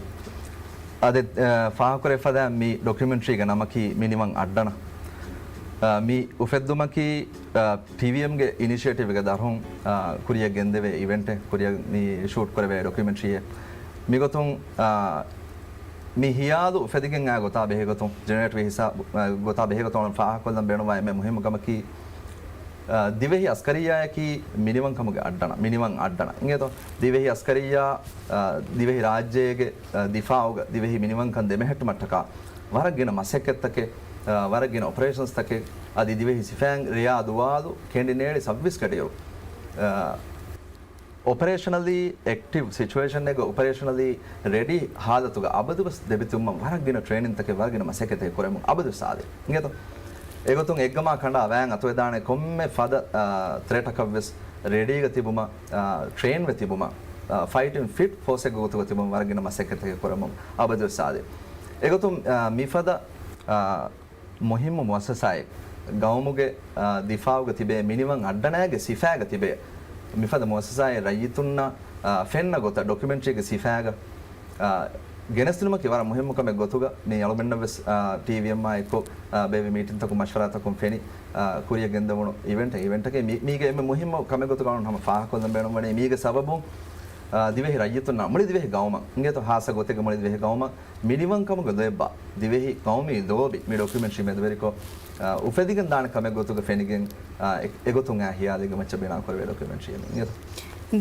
އާދެ، އަ، ފާހަގަކުރެވިފަދަ މި ޑޮކިއުމެންޓްރީގެ ނަމަކީ މިނިވަން އައްޑަނަ. އަ، މި އުފެއްދުމަކީ، އަ، ޓީވީއެމްގެ އިނިޝިއޭޓިވްގެ ދަށުން، އަ، ކުރިއަށް ގެންދެވޭ އިވެންޓެއް، ކުރިއަށް މި ޝޫޓް ކުރެވޭ ޑޮކިއުމެންޓްރީއެއް. މިގޮތުން، އަ، މި ހިޔާލު އުފެދިގެން އާ ގޮތާ ބެހޭގޮތުން، ޖެނެރޭޓްވި ހިސާބު، އަ، ގޮތާ ބެހޭގޮތުން ފާހަގަކޮށްލަން ބޭނުންވާ އެންމެ މުހިއްމު ކަމަކީ، އާ، ދިވެހި އަސްކަރިއްޔާއަކީ މިނިވަންކަމުގެ އައްޑަނަ، މިނިވަން އައްޑަނަ. އިނގޭތޯ؟ ދިވެހި އަސްކަރިއްޔާ، އާ، ދިވެހި ރާއްޖޭގެ، އާ، ދިފާއުގަ ދިވެހި މިނިވަންކަން ދެމެހެއްޓުމަށްޓަކާ ވަރަށް ގިނަ މަސައްކަތްތަކެއް، އާ، ވަރަށް ގިނަ އޮޕަރޭޝަންސްތަކެއް، އަދި ދިވެހި ސިފައިން ރެޔާ ދުވާލު ކެނޑި ނޭޅި ސައްބީސް ގަޑިއިރު، އާ، އޮޕަރޭޝަނަލީ އެކްޓިވް ސިޗުއޭޝަންއެއްގަ އޮޕަރޭޝަނަލީ ރެޑީ ހާލަތުގަ އަބަދުވެސް ދެމިތިބުމަށް ވަރަށް ގިނަ ޓްރޭނިންތަކެއް، ވަރަށް ގިނަ މަސައްކަތްތަކެއް ކުރެމުން އަބަދުވެސް އާދޭ. އިނގޭތޯ؟ އެގޮތުން އެއްގަމާ ކަނޑާ ވަޔަށް އަތުވެދާނެ ކޮންމެ ފަދަ، އާ، ތްރެޓަކަށްވެސް ރެޑީގަ ތިބުމަށް، އާ، ޓްރޭންވެ ތިބުމަށް، އާ، ފައިޓިން ފިޓް ފޯސްއެއްގެ ގޮތުގަ ތިބުމަށް ވަރަށް ގިނަ މަސައްކަތްތަކެއް ކުރެމުން އަބަދުވެސް އާދޭ. އެގޮތުން، އާ، މިފަދަ، އާ، މުހިއްމު މުއައްސަސާއެއް ގައުމުގެ، އާ، ދިފާއުގަ ތިބޭ، މިނިވަން އައްޑަނާގެ ސިފައިގަ ތިބޭ، މިފަދަ މުއައްސަސާއެއް ރައްޔިތުންނަށް، އާ، ފެންނަ ގޮތަށް ޑޮކިއުމެންޓްރީގެ ސިފައިގަ، އާ، ގެނެސްދިނުމަކީ ވަރަށް މުހިއްމު ކަމެއް ގޮތުގަ މި އަޅުމެންނަށް ވެސް، އާ، ޓީވީއެމްއާ އެއްކޮށް، އާ، ބޭއްވި މީޓިންތަކުން މަޝްވަރާތަކުން ފެނި، އާ، ކުރިޔަށް ގެންދެވުނު އިވެންޓެއް، އިވެންޓަކީ މި-، މީގެ އެންމެ މުހިއްމު ކަމެއް ގޮތުގަ ހަމަ ފާހަގަކޮށްލަން ބޭނުންވަނީ މީގެ ސަބަބުން، އާ، ދިވެހި ރައްޔިތުންނަށް، މުޅި ދިވެހި ގައުމަށް އިނގޭތޯ، ހާއްސަ ގޮތެއްގަ މުޅި ދިވެހި ގައުމަށް މިނިވަންކަމުގެ ލޯތްބާ، ދިވެހި ގައުމީ ލޯބި މި ޑޮކިއުމެންޓްރީ މެދުވެރިކޮށް، އާ، އުފެދިގެން ދާނެ ކަމެއް ގޮތުގަ ފެނިގެން، އާ، އެ-، އެގޮތުން އާ ހިޔާލެއްގެ މައްޗަށް ބިނާކުރެވޭ ޑޮކިއުމެންޓްރީއެއް މި އިނގޭތޯ.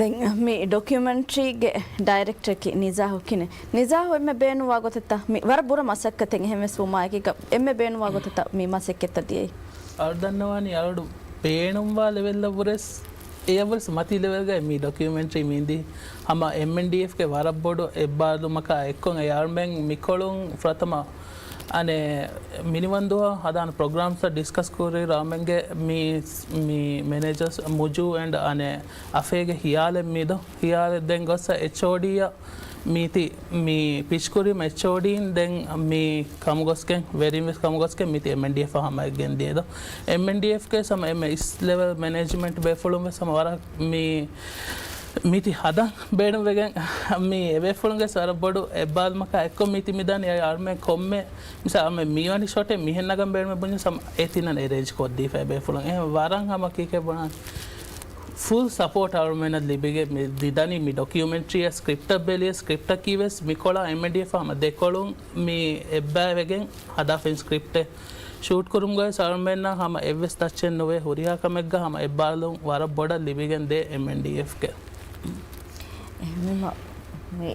ދެން މި ޑޮކިއުމެންޓްރީގެ ޑައިރެކްޓަރަކީ ނިޒާހު ކިނެ. ނިޒާހު އެންމެ ބޭނުންވާ ގޮތަށްތަ މި ވަރަށް ބުރަ މަސައްކަތެއް އެހެންވެސް ވުމާއެކީގަ އެންމެ ބޭނުންވާ ގޮތަށްތަ މި މަސައްކަތްތައް ދިޔައީ؟ އަޅު ދަންނަވާނީ އަޅު ބޭނުންވާ ލެވެލްއަށްވުރެސް އެޔަށްވުރެސް މަތީ ލެވެލްގައި މި ޑޮކިއުމެންޓްރީ މި އިނދީ ހަމަ އެމްއެންޑީއެފްގެ ވަރަށް ބޮޑު އެއްބާރުލުމަކާ އެއްކޮށް އެ އަޅުމެން މިކޮޅުން ފުރަތަމަ އަނެއް މިނިވަންދުވަހު ހަދާނެ ޕްރޮގްރާމްސް ޑިސްކަސް ކުރި އަޅުމެންގެ މި، މި މެނޭޖަރސް މުޖޫ އެންޑް އަނެއް އަފޭގެ ހިޔާލެއް މިދޯ ހިޔާލެއް ދެން ގޮސް އެޗްއޯޑީއަށް މީތި މި ޕިޗް ކުރީމަ އެޗްއޯޑީން ދެން މި ކަމުގޮސްގެން ވެރިން ވެސް ކަމުގޮސްގެން މީތި އެމްއެންޑީއެފް ހަމައެއް ގެންދިޔަ ދޯ. އެމްއެންޑީއެފްގެ ހަމަ އެންމެ އިސް ލެވެލް މެނޭޖްމަންޓް ބޭފުޅުން ވެސް ހަމަ ވަރަށް މި، މީތި ހަދަން ބޭނުންވެގެން މި އެބޭފުޅުންގެ ވަރަށް ބޮޑު އެއްބާލުމަކާ އެއްކޮށް މީތި މިދާނީ އަޅުމެން ކޮންމެ މިސާ މި ވަނީ ޝޮޓެއް މިހެން ނަގަން ބޭނުމެއް ބުންޏަސް ހަމަ އެ ތިނަން އެރޭންޖް ކޮށްދީފައި ބޭފުޅުން އެހެން ވަރަށް ހަމަ ކީކޭ ބުނާނީ ފުލް ސަޕޯޓް އަޅުމެންނަށް ލިބިގެން މި ދިދަނީ މި ޑޮކިއުމެންޓްރީއަށް ސްކްރިޕްޓަށް ބެލިޔަސް ސްކްރިޕްޓަކީ ވެސް މިކޮޅާ އެމްއެންޑީއެފް ހަމަ ދެކޮޅުން މި އެއްބައިވެގެން ހަދާފައި ސްކްރިޕްޓެއް ޝޫޓް ކުރުމުގައި އަޅުމެންނަށް ހަމަ އެއްވެސް ތައްޗެއް ނުވޭ ހުރިހާ ކަމެއްގަ ހަމަ އެއްބާލުން ވަރަށް ބޮޑަށް ލިބިގެން ދޭ އެމްއެންޑީއެފްގެ. އެހެންވީމަ، މި،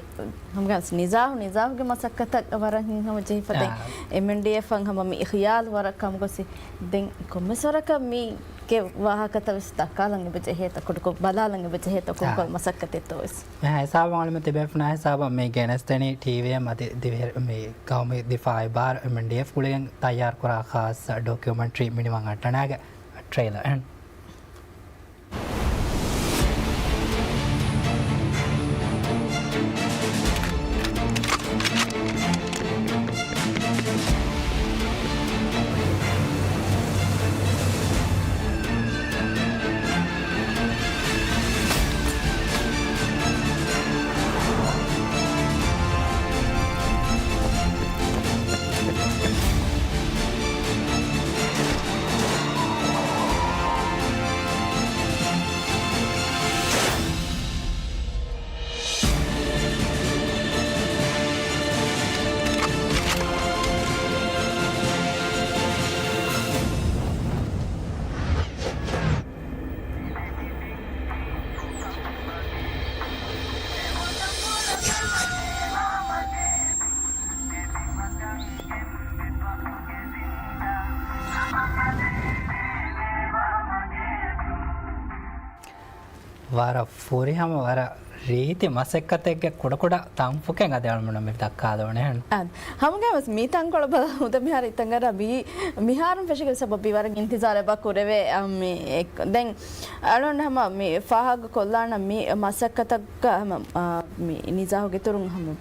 ހަމަގަސް ނިޒާހު، ނިޒާހުގެ މަސައްކަތަށް ވަރަށް ހިތްހަމަޖެހިފަ ދެން އާ. އެމްއެންޑީއެފް އަށް ހަމަ މި ޚިޔާލު ވަރަށް ކަމުގޮސް ދެން ކޮންމެސް ވަރަކަށް މީގެ ވާހަކަތައް ވެސް ދައްކާލަން އެބަޖެހޭތަ، ކުޑަކޮށް ބަލާލަން އެބަޖެހޭތަ، ކޮންކޮން އާ. މަސައްކަތެއްތޯ ވެސް. މި ހިސާބަށް އަޅުމެން ތިބޭފުޅުންނާ ހިސާބަށް މި ގެނެސްދެނީ ޓީވީއެމް އަދި ދިވެހި މި ގައުމީ ދިފާއީ ބާރު އެމްއެންޑީއެފް ގުޅިގެން ތައްޔާރުކުރާ ޚާއްސަ ޑޮކިއުމެންޓްރީ މިނިވަން އައްޑަނާގެ ޓްރެއިލަރ އެން. ވަރަށް ފުރިހަމަ ވަރަށް ރީތި މަސައްކަތެއްގެ ކުޑަކުޑަ ތަންފުކެއް އަދި އަޅުމެންނަށް މި ދައްކާލެވުނީ. އާ، ހަމަގައިމުވެސް މި ތަންކޮޅަށް ބަލާ ހުދަ މިހާރު އިތަންގަރާ މި، މިހާރުން ފެށިގެން ސަބަބު ވަރަށް އިންތިޒާރެއް ބާ ކުރެވޭ. އާ، މި އެއް، ދެން އަޅުން ހަމަ މި ފާހަގަ ކޮށްލާނަ މި މަސައްކަތަށްގަ ހަމަ، އާ، މި ނިޒާހުގެ ތުރުން ހަމަ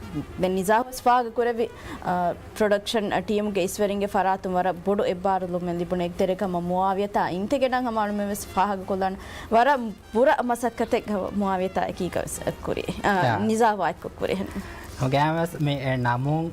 ދެން ނިޒާހު ވެސް ފާހަގަ ކުރެއްވި، އާ، ޕްރޮޑަކްޝަން ޓީމުގެ އިސްވެރިންގެ ފަރާތުން ވަރަށް ބޮޑު އެއްބާރުލުމެއް ލިބުނު އެއް ތެރެކަމަށް މުއާވިޔަތާ އިންތެގެނަށް ހަމަ އަޅުމެން ވެސް ފާހަގަ ކޮށްލާނަ ވަރަށް ބުރަ މަސައްކަތެއް މުއާވިޔަތާ އެކީގަ ވެސް ކުރި، އާ، ޔާ. ނިޒާހު އާއެކު ކުރި. ގައިމުވެސް މި އެ ނަމުން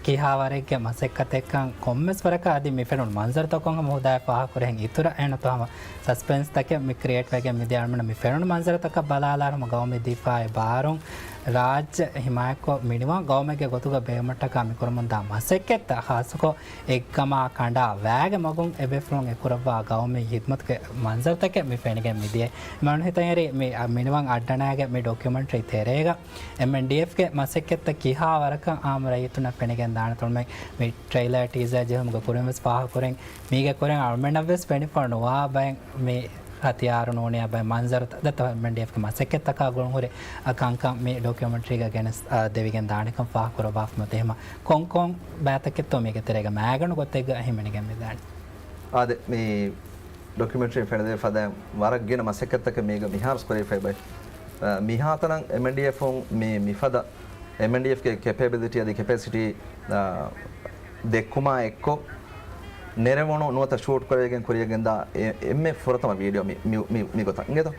ކިހާވަރެއްގެ މަސައްކަތެއްކަން ކޮންމެސް ވަރަކަށް އަދި މި ފެނުނު މަންޒަރުތަކުން ހަމަ ހުދާ ފާހަގަކުރެހެން އިތުރަށް އެހެން އޮތު ހަމަ ސަސްޕެންސްތަކެއް މި ކްރިއޭޓް ވެގެން މިދިޔަ އަޅުމެންނަށް މި ފެނުނު މަންޒަރުތަކަށް ބަލާލާ ހަމަ ގައުމީ ދިފާއީ ބާރުން ރާއްޖެ ހިމާޔަތްކޮށް މިނިވަން ގައުމެއްގެ ގޮތުގަ ބޭނުމަށްޓަކާ މިކުރަމުންދާ މަސައްކަތްތައް، ޚާއްޞަކޮށް އެއްގަމާ ކަނޑާ ވައިގެ މަގުން އެބޭފުޅުން އެކުރައްވާ ގައުމީ ހިދްމަތުގެ މަންޒަރުތަކެއް މި ފެނިގެން މިދިޔަ. މި އަޅުގަނޑު ހިތަށް އެރި މި، އަ، މިނިވަން އައްޑަނާގެ މި ޑޮކިއުމެންޓްރީ ތެރޭގަ އެމްއެންޑީއެފްގެ މަސައްކަތްތައް ކިހާ ވަރަކަށް އާއްމު ރައްޔިތުންނަށް ފެނިގެން ދާނެތޯ މި، މި ޓްރެއިލާ ޓީޒާ ޖެހުމުގެ ކުރިން ވެސް ފާހަގަކުރިން މީގެ ކުރިން އަޅުމެންނަށް ވެސް ފެނިފަ ނުވާ ބައެއް މި ހަތިޔާރު ނޫނިޔާ ބައެއް މަންޒަރު ދަތަ އެމްއެންޑީއެފްގެ މަސައްކަތްތަކާ ގުޅުން ހުރި އަ ކަންކަން މި ޑޮކިއުމެންޓްރީގަ ގެނެސް، އަ، ދެވިގެން ދާނެކަން ފާހަގަކުރައްވާފަ މަތި ހަމަ ކޮން ކޮން ބައިތަކެއްތޯ މީގެ ތެރޭގަ މައިގަނޑު ގޮތެއްގަ ހިމެނިގެން މިދާނެ. އާދެ، މި ޑޮކިއުމެންޓްރީ ފެނިދޭ ފަދައިން ވަރަށް ގިނަ މަސައްކަތްތަކެއް މީގަ މިހާރު ކުރެވިފައި ބައި. އަ، މިހާތަނަށް އެމްއެންޑީއެފުން މި، މިފަދަ އެމްއެންޑީއެފްގެ ކެޕޭބިލިޓީ އަދި ކެޕޭސިޓީ، އަ، ދެއްކުމާ އެއްކޮށް، ނެރެވުނު ނުވަތަ ޝޫޓް ކުރެވިގެން ކުރިޔަށް ގެންދާ އެ، އެންމެ ފުރަތަމަ ވީޑިއޯ މި، މި، މި، މިގޮތަށް އިނގޭތޯ.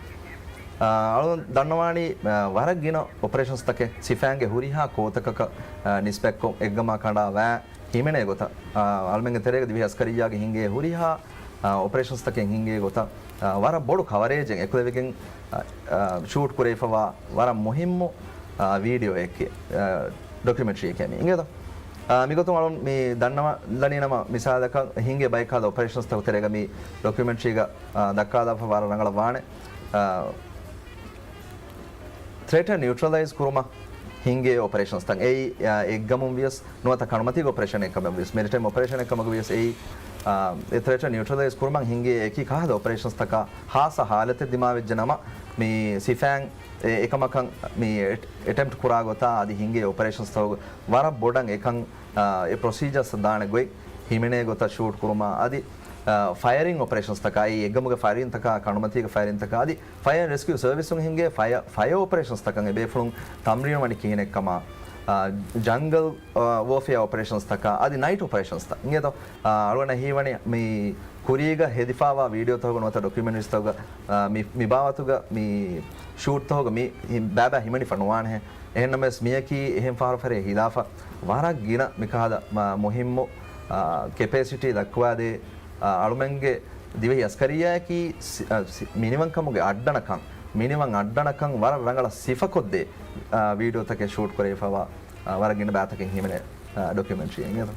އަ، އަޅުގަނޑު ދަންނަވާނީ، އަ، ވަރަށް ގިނަ އޮޕަރޭޝަންސްތަކެއް ސިފައިންގެ ހުރިހާ ކޯތަކަކަށް، އަ، ނިސްބަތްކޮށް އެއްގަމާ ކަނޑާ ވައި ހިމެނޭ ގޮތަށް، އަ، އަޅުމެންގެ ތެރޭގަ ދިވެހި އަސްކަރިއްޔާގެ ހިންގޭ ހުރިހާ، އަ، އޮޕަރޭޝަންސްތަކެއް ހިންގޭ ގޮތަށް، އަ، ވަރަށް ބޮޑު ކަވަރޭޖެއް އެކުލެވިގެން، އަ، އަ، ޝޫޓް ކުރެވިފައިވާ ވަރަށް މުހިއްމު، އަ، ވީޑިއޯއެކޭ، އަ، ޑޮކިއުމެންޓްރީއެކޭ މި އިނގޭތޯ. އާ، މިގޮތުން އަޅުން މި ދަންނަވާލަނީ ނަމަ، މިސާލަކަށް ހިނގޭ ބައެއް ކަހަލަ އޮޕަރޭޝަންސްތަކުގެ ތެރޭގަ މި ޑޮކިއުމެންޓްރީގަ، އާ، ދައްކާލާފަ ވަރަށް ރަނގަޅަށް ވާނެ. އާ، ތްރެޓް ނިއުޓްރަލައިޒް ކުރުމަށް ހިނގޭ އޮޕަރޭޝަންސްތައް އެއީ، އާ، އެއްގަމުން ވިޔަސް ނުވަތަ ކަނޑުމަތީގެ އޮޕަރޭޝަނެއް ކަމަށް ވިޔަސް، މެރިޓައިމް އޮޕަރޭޝަނެއް ކަމަކު ވިޔަސް އެއީ، އާ، އެ ތްރެޓް ނިއުޓްރަލައިޒް ކުރުމަށް ހިނގޭ އެކި ކަހަލަ އޮޕަރޭޝަންސްތަކާ ހާއްސަ ހާލަތެއް ދިމާވެއްޖެ ނަމަ، މި ސިފައިން އެ، އެކަމަކަށް މި އެޓް-، އެޓެމްޕްޓް ކުރާ ގޮތާ އަދި ހިނގޭ އޮޕަރޭޝަންސްތަކުގެ ވަރަށް ބޮޑަށް އެކަން، އާ، އެ ޕްރޮސީޖާސް ދާނެ ގޮތް ހިމެނޭ ގޮތަށް ޝޫޓް ކުރުމާ އަދި، އާ، ފަޔަރިން އޮޕަރޭޝަންސްތަކާ، އެ އެއްގަމުގެ ފަޔަރިންތަކާ، ކަނޑުމަތީގެ ފަޔަރިންތަކާ އަދި ފަޔަރ ރެސްކިއު ސަރވިސުން ހިނގޭ ފަޔަ-، ފަޔަރ އޮޕަރޭޝަންސްތަކަށް އެބޭފުޅުން ތަމްރީނު ވަނީ ކިހިނެއްކަމާ، އާ، ޖަންގަލް، އާ، ވޯފެއާ އޮޕަރޭޝަންސްތަކާ އަދި ނައިޓް އޮޕަރޭޝަންސްތައް އިނގޭތޯ. އާ، އަޅުގަނޑަށް ހީވަނީ މި ކުރީގަ ހެދިފާވާ ވީޑިއޯތަކުގަ ނުވަތަ ޑޮކިއުމެންޓްރީސްތަކުގަ، އާ، މި، މި ބާވަތުގަ މި ޝޫޓްތަކުގަ މި ހި-، ބައިބައި ހިމެނިފަ ނުވާނެހެ. އެހެންނަމަވެސް މިޔަކީ އެހެން ފަހަރު ފަހަރެއް ހިލާފަށް ވަރަށް ގިނަ މިކަހަލަ މަ-، މުހިއްމު، އާ، ކެޕޭސިޓީ ދައްކަވާދޭ، އާ، އަޅުމެންގެ ދިވެހި އަސްކަރިއްޔާއަކީ ސި-، އާ، ސި-، މިނިވަންކަމުގެ އައްޑަނަކަން، މިނިވަން އައްޑަނަކަން ވަރަށް ރަނގަޅަށް ސިފަކޮށްދޭ، އާ، ވީޑިއޯތަކެއް ޝޫޓް ކުރެވިފައިވާ، އާ، ވަރަށް ގިނަ ބައިތަކެއް ހިމެނޭ، އާ، ޑޮކިއުމެންޓްރީ އިނގޭތޯ.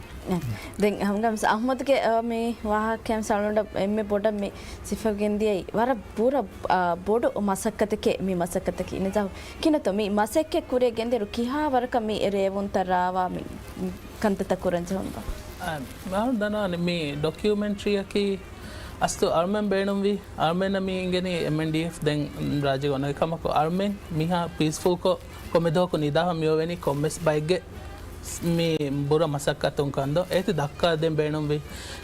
ދެން ހަމަގަމިސް އަޙްމަދުގެ، އާ، މި ވާހަކަ ސަޅުނޑ އެންމެ ބޮޑަށް މި ސިފަގެން ދިޔައީ ވަރަށް ބުރަ، އާ، ބޮޑު މަސައްކަތެކޭ މި މަސައްކަތަކީ. ނިޒާހު ކިނަތޯ މި މަސައްކަތް ކުރިޔަށް ގެންދިއިރު ކިހާ ވަރަކަށް މި ރޭވުންތައް ރާވާ މި ކަންތައްތައް ކުރަން ޖެހުނުބާ؟ އަ، މިހާރު ދަންނަވާނެ މި ޑޮކިއުމެންޓްރީއަކީ އަސްލު އަޅުމެން ބޭނުންވީ، އަޅުމެންނަށް މި އިނގެނީ އެމްއެންޑީއެފް ދެން ރާއްޖޭގަ އޮންނަ ކަމަކު، އަޅުމެން މިހާ ޕީސްފުލްކޮށް ކޮންމެ ދުވަހަކު ނިދާފަ މިއޮވެނީ ކޮންމެސް ބައެއްގެ މި ބުރަ މަސައްކަތުން ކަންދޯ އޭތި ދައްކާ ދޭން ބޭނުންވީ.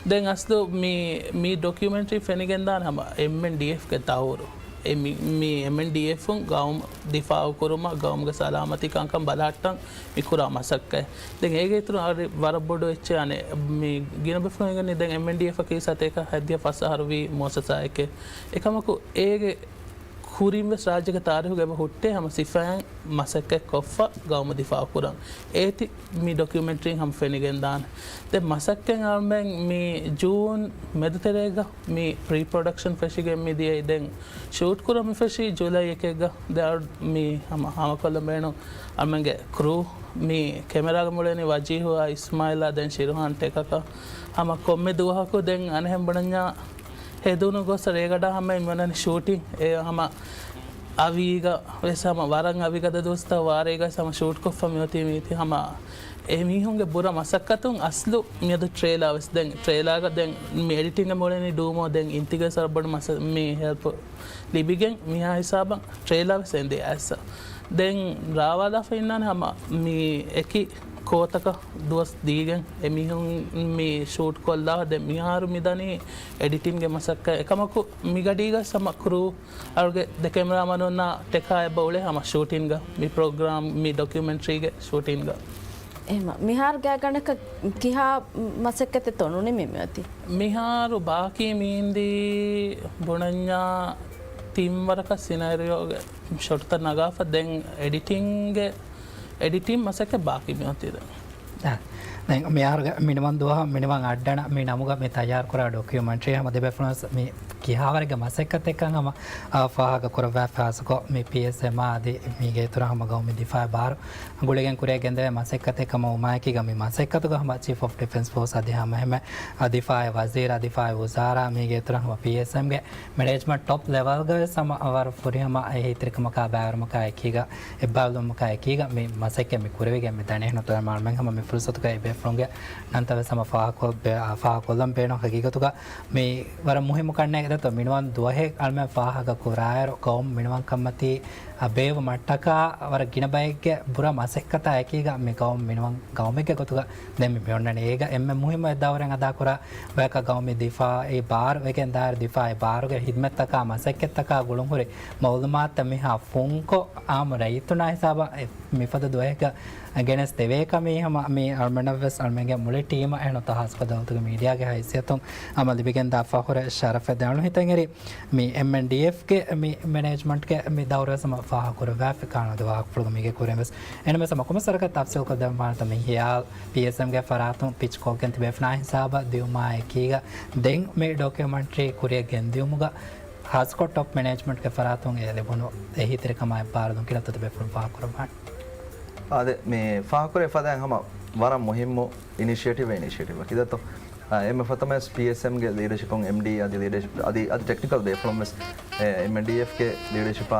ދެން އަސްލު މި، މި ޑޮކިއުމެންޓްރީ ފެނިގެންދާނެ ހަމަ އެމްއެންޑީއެފްގެ ދައުރު. އެ މި، މި އެމްއެންޑީއެފުން ގައުމު ދިފާއު ކުރުމަށް، ގައުމުގެ ސަލާމަތީ ކަންކަން ބަލަހައްޓަން މި ކުރާ މަސައްކަތް. ދެން އޭގެ އިތުރު އަހަރެން ވަރަށް ބޮޑު އެއްޗެއް އަނެއް މި ގިނަ ބޭފުޅުން އިނގެނީ ދެން އެމްއެންޑީއެފަކީ ސަތޭކަ ހަތްދިހަ ފަސް އަހަރު ވީ މުއައްސަސާއެކޭ. އެކަމަކު އޭގެ ކުރިން ވެސް ރާއްޖޭގެ ތާރީހުގަ އެބަ ހުއްޓޭ ހަމަ ސިފައިން މަސައްކަތް ކޮށްފަ ގައުމު ދިފާއު ކުރަން. އޭތި މި ޑޮކިއުމެންޓްރީން ހަމަ ފެނިގެން ދާނެ. ދެން މަސައްކަތް އަޅުމެން މި ޖޫން މެދުތެރޭގަ މި ޕްރީ ޕްރޮޑަކްޝަން ފެށިގެން މި ދިޔައީ. ދެން ޝޫޓް ކުރަން މި ފެށީ ޖުލައި އެކެއްގަ. ދެން އަޅު-، މި ހަމަ ހާމަކޮށްލަން ބޭނުން އަޅުމެންގެ ކްރޫ މި ކެމެރާގެ މުޅެނީ ވަޖީހުއާ އިސްމާއިލާ ދެން ޝިރުހާން ޓެކަކަށް. ހަމަ ކޮންމެ ދުވަހަކު ދެން އަނެއްހެން ބުނަންޏާ ހެދުނު ގޮސް ރޭގަޑާ ހަމަ މި އޮންނަނީ ޝޫޓިން. އެ ހަމަ އަވީގަ ވެސް ހަމަ ވަރަށް އަވިގަދަ ދުވަސްތައް ވާރޭގަ ވެސް ހަމަ ޝޫޓް ކޮށްފަ މިއޮތީ މީތި ހަމަ އެ މީހުންގެ ބުރަ މަސައްކަތުން އަސްލު މިއަދު ޓްރޭލާ ވެސް ދެން ޓްރޭލާގަ ދެން މި އެޑިޓިންގ މުޅެނީ ޑޫމޯ ދެން އިންތިގަ ސަރަބޮޑު މަސަ-، މި ހެލްޕް ލިބިގެން މިހާ ހިސާބަށް ޓްރޭލާ ވެސް އެނދޭ އައިސް. ދެން ރާވާލާފަ އިންނާނެ ހަމަ މި އެކި ކޯތަކަށް ދުވަސް ދީގެން އެމީހުން މި ޝޫޓް ކޮށްލާ. ދެން މިހާރު މިދަނީ އެޑިޓިންގެ މަސައްކަތް. އެކަމަކު މިގަޑީގަ ހަމަ ކްރޫ އަޅުގެ ދެ ކެމެރާމަނުންނާ ޓެކާ އެބަ އުޅޭ ހަމަ ޝޫޓިންގ މި ޕްރޮގްރާމް މި ޑޮކިއުމެންޓްރީގެ ޝޫޓިންގ. އެހެމަ މިހާރު ގާތްގަނޑަކަށް ކިހާ މަސައްކަތެއްތޯ ނުނިމި މިއޮތީ؟ މިހާރު ބާކީ މީންދީ ބުނަންޏާ ތިން ވަރަކަށް ސިނޭރިއޯގެ ޝޮޓްތައް ނަގާފަ ދެން އެޑިޓިންގެ، އެޑިޓިން މަސައްކަތް ބާކީ މިއޮތީ ދެން. އާ، ދެން މިހާރުގެ މިނިވަން ދުވަހަށް މިނިވަން އައްޑަނަށް މި ނަމުގަ މި ތައްޔާރުކުރާ ޑޮކިއުމެންޓްރީ ހަމަ ދެބޭފުޅުން ވެސް މި ކިހާވަރެއްގެ މަސައްކަތެއްކަން ހަމަ، އާ، ފާހަގަކުރައްވާފަ ހާއްސަކޮށް މި ޕީއެސްއެމްއާ އަދި މީގެ އިތުރަށް ހަމަ ގައުމީ ދިފާއި ބާރު ގުޅިގެން ކުރިއަށް ގެންދެވޭ މަސައްކަތެއް ކަމަށް ވުމާއެކީގަ މި މަސައްކަތުގަ ހަމަ ޗީފް އޮފް ޑިފެންސް ފޯސް އަދި ހަމަ އެހެންމެ، އާ، ދިފާއި ވަޒީރާ، ދިފާއި ވުޒާރާ މީގެ އިތުރަށް ހަމަ ޕީއެސްއެމްގެ މެނޭޖްމަންޓް ޓޮޕް ލެވަލްގަ ވެސް ހަމަ ވަރަށް ފުރިހަމަ އެހީތެރިކަމަކާ ބައިވެރިވުމަކާ އެކީގަ، އެއްބާވެލުމަކާ އެކީގަ މި މަސައްކަތް މި ކުރެވިގެން މި ދަނީ. އެހެން އަޅުމެން ހަމަ މި ފުރުސަތުގައި ބޭފުޅުންގެ ނަންތައް ވެސް ހަމަ ފާހަގަކޮށް ބޭ-، އާ، ފާހަގަކޮށްލަން ބޭނުން. ހަގީގަތުގަ މި ވަރަށް މުހިއްމު ކަންނޭނގެ ދެއްތޯ މިނިވަން ދުވަހެއް އަޅުމެން ފާހަގަ ކުރާއިރު، ގައުމު މިނިވަންކަންމަތީ، އަ، ބޭއްވުމަށްޓަކާ ވަރަށް ގިނަ ބައެއްގެ ބުރަ މަސައްކަތާ އެކީގަ މި ގައުމު މިނިވަން ގައުމެއްގެ ގޮތުގަ ދެން މި މިއޮންނަނީ. އޭގަ އެންމެ މުހިއްމު އެއްދައުރެއް އަދާކުރާ ބަޔަކަށް ގައުމީ ދިފާއީ ބާރު ވެގެން ދާއިރު ދިފާއީ ބާރުގެ ހިދްމަތްތަކާ މަސައްކަތްތަކާ ގުޅުންހުރި މައުލޫމާތުތައް މިހާ ފުންކޮށް، އާއްމު ރައްޔިތުންނާ ހިސާބަށް އެ މިފަދަ ދުވަހެއްގަ ގެނެސް ދެވޭކަމީ ހަމަ މި އަޅުމެންނަށްވެސް އަޅުމެންގެ މުޅި ޓީމަށް އެހެން ތަހާސްކޮށް ދައުލަތުގެ މީޑިއާގެ ހައިސިއްޔަތުން ހަމަ ލިބިގެންދާ ފަޚުރެއް ޝަރަފެއް ދެން އަޅު ހިތަށް އެރި މި އެމްއެންޑީއެފްގެ މި މެނޭޖްމަންޓްގެ މި ދައުރުވެސް ހަމަ ފާހަގަކުރައްވާފި ކާނުދު ވާހަކަފުޅުގަ މީގެ ކުރިންވެސް. އެންމެސް ހަމަ ކޮންމެސް ވަރަކަށް ތަފްސީލްކޮށް ދެއްވާނެތަ މި ހިޔާލް ޕީއެސްއެމްގެ ފަރާތުން ޕިޗް ކޮށްގެން ތިބޭފުޅުންނާ ހިސާބަށް ދިއުމާ އެކީގަ ދެން މި ޑޮކިއުމެންޓްރީ ކުރިއަށް ގެންދިއުމުގަ ހާއްސަކޮށް ޓޮޕް މެނޭޖްމަންޓްގެ ފަރާތުން އެ ލިބުނު އެހީތެރިކަމާ އެއްބާރުލުން ކިނަތު ތިބޭފުޅުން ފާހަގަކުރައްވާނެ. އާދެ، މި ފާހަގަކުރެވިފަދައިން ހަމަ ވަރަށް މުހިއްމު އިނިޝިއޭޓިވް، އިނިޝިއޭޓިވްއަކީ ދެއްތޯ. އާ، އެންމެ ފަތަމަވެސް ޕީއެސްއެމްގެ ލީޑަޝިޕުން އެމްޑީ އަދި ލީޑަޝިޕް އަދި، އަދި ޓެކްނިކަލް ބޭފުޅުން ވެސް އެ، އެމްއެންޑީއެފްގެ ލީޑަޝިޕާ،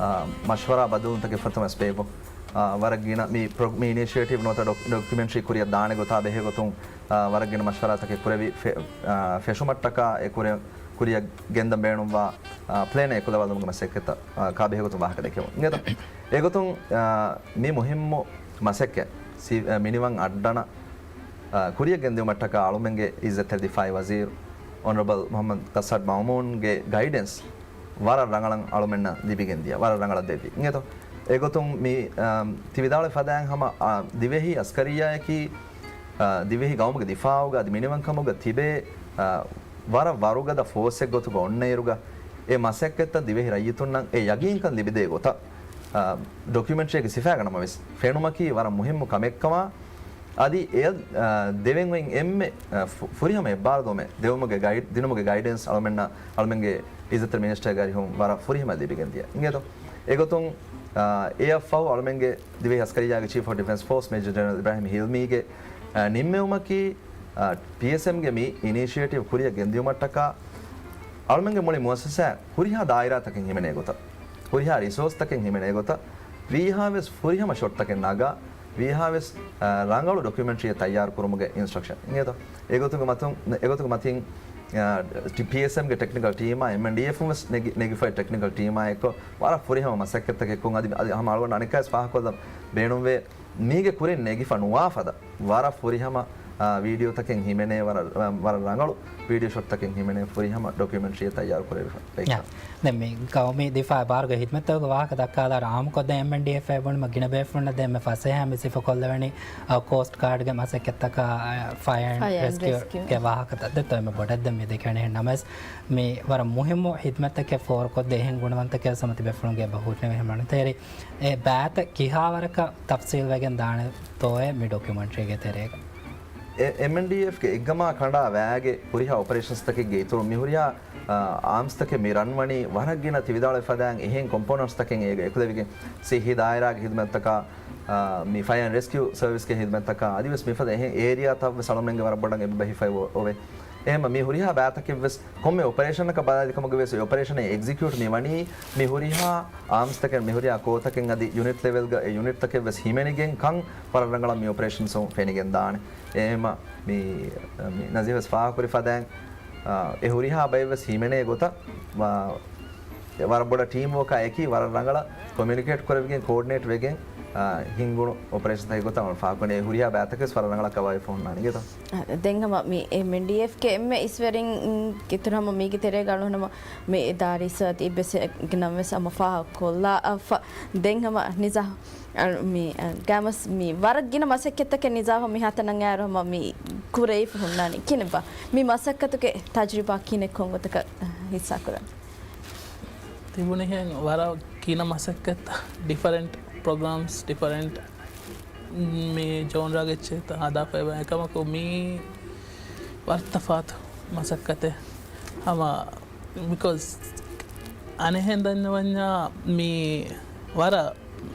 އާ، މަޝްވަރާ ބަދަލުންތަކެއް ފަތަމަވެސް ބޭއްވުން. އާ، ވަރަށް ގިނަ މި ޕްރޮ-، މި އިނިޝިއޭޓިވް ނުވަތަ ޑޮ-، ޑޮކިއުމެންޓްރީ ކުރިއަށް ދާނެ ގޮތާ ބެހޭ ގޮތުން، އާ، ވަރަށް ގިނަ މަޝްވަރާތަކެއް ކުރެވި ފެ-، އާ، ފެށުމަށްޓަކާ އެ ކުރެ-، ކުރިއަށް ގެންދަން ބޭނުންވާ، އާ، ޕްލޭނެއް އެކުލަވާލުމުގެ މަސައްކަތްތައް، އާ، ކާބެހޭގޮތުން ވާހަކަ ދެކެމުން. އިނގޭތޯ؟ އެގޮތުން، އާ، މި މުހިއްމު މަސައްކަތް ސި-، އާ، މިނިވަން އައްޑަނަށް، އާ، ކުރިއަށް ގެންދިއުމަށްޓަކާ އަޅުމެންގެ އިއްޒަތްތެރި ދިފާއީ ވަޒީރު އޮނަރަބަލް މުޙައްމަދު ޤައްސާދު މައުމޫންގެ ގައިޑެންސް ވަރަށް ރަނގަޅަށް އަޅުމެންނަށް ލިބިގެން ދިޔަ، ވަރަށް ރަނގަޅަށް ދެއްވި. އިނގޭތޯ؟ އެގޮތުން މި، އާ، ތި ވިދާޅުވި ފަދައިން ހަމަ، އާ، ދިވެހި އަސްކަރިއްޔާއަކީ، އާ، ދިވެހި ގައުމުގެ ދިފާއުގަ އަދި މިނިވަންކަމުގަ ތިބޭ، އާ، ވަރަށް ވަރުގަދަ ފޯސްއެއް ގޮތުގަ އޮންނައިރުގަ، އެ މަސައްކަތްތައް ދިވެހި ރައްޔިތުންނަށް އެ ޔަގީންކަން ލިބިދޭ ގޮތަށް، އާ، ޑޮކިއުމެންޓްރީގެ ސިފައިގަ ނަމަވެސް ފެނުމަކީ ވަރަށް މުހިއްމު ކަމެއްކަމާ، އަދި އެ، އާ، ދެވެން އޮތް އެންމެ، އާ، ފު-، ފުރިހަމަ އެއްބާރުލުމެއް ދެވުމުގެ ގައިޑް، ދިނުމުގެ ގައިޑެންސް އަޅުމެންނަށް، އަޅުމެންގެ އިއްޒަތްތެރި މިނިސްޓަރގެ އަރިހުން ވަރަށް ފުރިހަމަ ލިބިގެން ދިޔަ. އިނގޭތޯ؟ އެގޮތުން، އާ، އެއަށްފަހު އަޅުމެންގެ ދިވެހި އަސްކަރިއްޔާގެ ޗީފް އޮފް ޑިފެންސް ފޯސް މޭޖަރ ޖެނެރަލް އިބްރާހިމް ހިލްމީގެ، އާ، ނިންމެވުމަކީ، އާ، ޕީއެސްއެމްގެ މި އިނިޝިއޭޓިވް ކުރިއަށް ގެންދިއުމަށްޓަކާ އަޅުމެންގެ މުޅި މުއައްސަސާ ހުރިހާ ދާއިރާތަކެއް ހިމެނޭ ގޮތަށް، ހުރިހާ ރިސޯސްތަކެއް ހިމެނޭ ގޮތަށް، ވީހާވެސް ފުރިހަމަ ޝޮޓްތަކެއް ނަގާ، ވީހާވެސް، އާ، ރަނގަޅު ޑޮކިއުމެންޓްރީއެއް ތައްޔާރު ކުރުމުގެ އިންސްޓްރަކްޝަން. އިނގޭތޯ؟ އެގޮތުގެ މަތުން، އެގޮތުގެ މަތިން، އާ، ޕީއެސްއެމްގެ ޓެކްނިކަލް ޓީމާ، އެމްއެންޑީއެފުން ވެސް ނެގި-، ނެގިފައި ޓެކްނިކަލް ޓީމާ އެއްކޮށް، ވަރަށް ފުރިހަމަ މަސައްކަތްތަކެއް ކޮށް، އަދި، އަދި ހަމަ އަޅުގަނޑު އަނެއްކާވެސް ފާހަގަކޮށްލަން ބޭނުންވޭ، މީގެ ކުރިން ނެގިފަ ނުވާ ފަދަ، ވަރަށް ފުރިހަމަ، އާ، ވީޑިއޯތަކެއް ހިމެނޭ، ވަރަށް، ވަރަށް ރަނގަޅު ވީޑިއޯ ޝޮޓްތަކެއް ހިމެނޭ، ފުރިހަމަ ޑޮކިއުމެންޓްރީއެއް ތައްޔާރު ކުރެވިފަ. ޔާ. ދެން މި ގައުމީ ދިފާއި ބާރުގެ ހިދްމަތްތަކުގެ ވާހަކަ ދައްކާލާއިރު، އާއްމުކޮށް ދެން އެމްއެންޑީއެފް އެ ބުނީމަ ގިނަ ބޭފުޅުންނަށް ދެން އެންމެ ފަސޭހައިން މި ސިފަކޮށްލެވެނީ، އަ، ކޯސްޓް ގާޑްގެ މަސައްކަތްތަކާ، އަ، ފަޔަރ އެންޑް ރެސްކިއު ރެސްކިއު ގެ ވާހަކަތައް. ދެއްތޯ އެންމެ ބޮޑަށް ދެން މި ދެކެވެނީ. ނަމަވެސް މި ވަރަށް މުހިއްމު ހިދްމަތްތަކެއް ފޯރުކޮށްދޭ އެހެން ގުނަވަންތަކެއް ސަމަތި ބޭފުޅުންގެ ބަހޫޓް ނިވެހެމަނުތެރި އެ ބާތައް ކިހާވަރަކަށް ތަފްސީލް ވެގެން ދާނެތޯއޭ މި ޑޮކިއުމެންޓްރީގެ ތެރޭގަ؟ އެ-، އެމްއެންޑީއެފްގެ އެއްގަމާ ކަނޑާ ވާގެ ހުރިހާ އޮޕަރޭޝަންސްތަކެއްގެ އިތުރުން މި ހުރިހާ، އާ، އާމްސްތަކެއް މި ރަންވަނީ ވަރަށް ގިނަ ތި ވިދާޅުވި ފަދައިން އެހެން ކޮމްޕޯނަންޓްސްތަކެއް އޭގަ އެކުލެވިގެން، ސިއްހީ ދާއިރާގެ ހިދުމަތްތަކާ، އާ، މި ފަޔަރ އެންޑް ރެސްކިއު ސަރވިސްގެ ހިދުމަތްތަކާ އަދިވެސް މިފަދަ އެހެން އޭރިއާތައްވެސް އަޅުމެންގެ ވަރަށް ބޮޑަށް އެބަ ބަހިފައި އޮ-، އޮވޭ. އެހެންމަ މި ހުރިހާ ބާތަކެއްވެސް ކޮންމެ އޮޕަރޭޝަނަކަށް ބަލާލިކަމުގެ ވެސް އޮޕަރޭޝަނެއް އެގްޒިކިއުޓް މި ވަނީ މި ހުރިހާ އާމްސްތަކެއް މި ހުރިހާ ކޯތަކެއް އަދި ޔުނިޓް ލެވެލްގަ އެ ޔުނިޓްތަކެއް ވެސް ހިމެނިގެން ކަން ވަރަށް ރަނގަޅަށް މި އޮޕަރޭޝަންސުން ފެނިގެން ދާނެ. އެހެންމަ މި، މި ނަޒީހް ވެސް ފާހަގަކުރި ފަދައިން، އާ، އެ ހުރިހާ ބައެއް ވެސް ހިމެނޭ ގޮތަށް ވާ-، ވަރަށް ބޮޑަށް ޓީމް ވޯކާ އެކީ ވަރަށް ރަނގަޅަށް ކޮމިއުނިކޭޓް ކުރެވިގެން ކޯޑިނޭޓް ވެގެން، އާ، ހިންގުނު އޮޕަރޭޝަންތަކެއް ގޮތަށް އަޅުގަނޑު ފާހަގަކުރަނީ އެ ހުރިހާ ބާތަކެސް ވަރަށް ރަނގަޅަށް ކަވާއިފަ ހުންނާނެ އިނގޭތަ؟ އަ، ދެން ހަމަ މި އެމްއެންޑީއެފްގެ އެންމެ އިސްވެރިން އިތުރު ހަމަ މީގެ ތެރޭގަ އަޅުގަނޑު ހަމަ މި ދާރިސް އަދި އެއްވެސް އެއްގެ ނަން ވެސް ހަމަ ފާހަގަކޮށްލާފަ. ދެން ހަމަ ނިޒާ، އަ، މި، އަ، ގަމަސް މި ވަރަށް ގިނަ މަސައްކަތްތަކެއް ނިޒާފަ މިހާތަނަށް އައިރު ހަމަ މި ކުރެވިފަ ހުންނާނީ ކިނެއްބާ؟ މި މަސައްކަތުގެ ތަޖުރިބާ ކިނެއް ކޮން ގޮތަކަށް ހިއްސާކުރަން؟ ތިބުނިހެން ވަރަށް ގިނަ މަސައްކަތްތައް، ޑިފަރެންޓް ޕްރޮގްރާމްސް، ޑިފަރެންޓް މި ޖޯންރާގެ އެއްޗެއްތައް ހަދާފައިވާ އެކަމަކު މީ ވަރަށް ތަފާތު މަސައްކަތެއް. ހަމަ ބިކޮޒް އަނެއްހެން ދަންނަވަންޏާ މީ ވަރަށް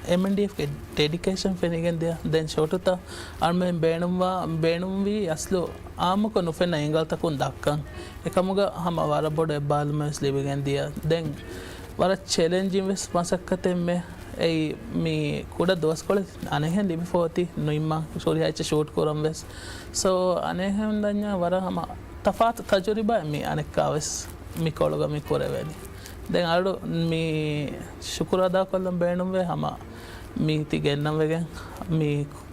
އެމްއެންޑީއެފްގެ ޑެޑިކޭޝަން ފެނިގެން ދިޔަ. ދެން ޝޯޓުތައް އަޅުމެން ބޭނުންވާ، ބޭނުންވީ އަސްލު އާއްމުކޮށް ނުފެންނަ އެންގަލްތަކުން ދައްކަން. އެކަމުގަ ހަމަ ވަރަށް ބޮޑު އެއްބާލުމެއް ވެސް ލިބިގެން ދިޔަ. ދެން ވަރަށް ޗެލެންޖިން ވެސް މަސައްކަތެއްމެ އެއީ މި ކުޑަ ދުވަސްކޮޅެއް އަނެއްހެން ލިބިފަ އޮތީ ނުއިންމާ ހުރިހާ އެއްޗެއް ޝޫޓް ކުރަން ވެސް. ސޯ އަނެއްހެން ދަންޏާ ވަރަށް ހަމަ ތަފާތު ތަޖުރިބާއެއް މި އަނެއްކާވެސް މި ކޮޅުގަ މި ކުރެވޭނީ. ދެން އަޅު މި ޝުކުރު އަދާކޮށްލަން ބޭނުންވޭ ހަމަ މީތި ގެންނަން ވެގެން މި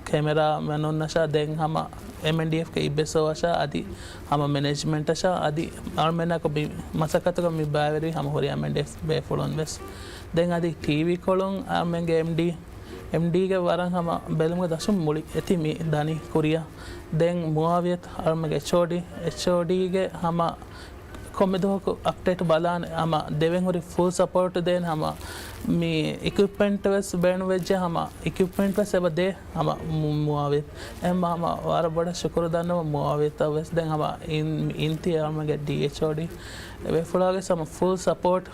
ކެމެރާ މެނުންނަށާ ދެން ހަމަ އެމްއެންޑީއެފްގެ އިބްއެސްއޯއަށާ އަދި ހަމަ މެނޭޖްމަންޓަށާ އަދި އަޅުމެންނާކު މި މަސައްކަތުގަ މި ބައިވެރި ހަމަ ހުރި އެމްއެންޑީއެފް ބޭފުޅުން ވެސް. ދެން އަދި ޓީވީ ކޮޅުން އަޅުމެންގެ އެމްޑީ، އެމްޑީގެ ވަރަށް ހަމަ ބެލުމުގެ ދަށުން މުޅި އެތި މި ދަނީ ކުރިއަށް. ދެން މުއާވިޔަތު އަޅުމެންގެ އެޗްއޯޑީ، އެޗްއޯޑީގެ ހަމަ ކޮންމެ ދުވަހަކު އަޕްޑޭޓް ބަލާނެ ހަމަ ދެވެން ހުރި ފުލް ސަޕޯޓް ދޭން ހަމަ މި އިކުއިޕްމަންޓް ވެސް ބޭނުންވެއްޖެ ހަމަ އިކުއިޕްމަންޓް ވެސް އެބަ ދޭ ހަމަ މު-، މުއާވިޔަތު. އެހެން ހަމަ ވަރަށް ބޮޑަށް ޝުކުރު ދަންނަވަން މުއާވިޔަތަށް ވެސް. ދެން ހަމަ އިން-، އިންތި އަޅުމެންގެ ޑީއެޗްއޯޑީ އެބޭފުޅާގެ ހަމަ ފުލް ސަޕޯޓް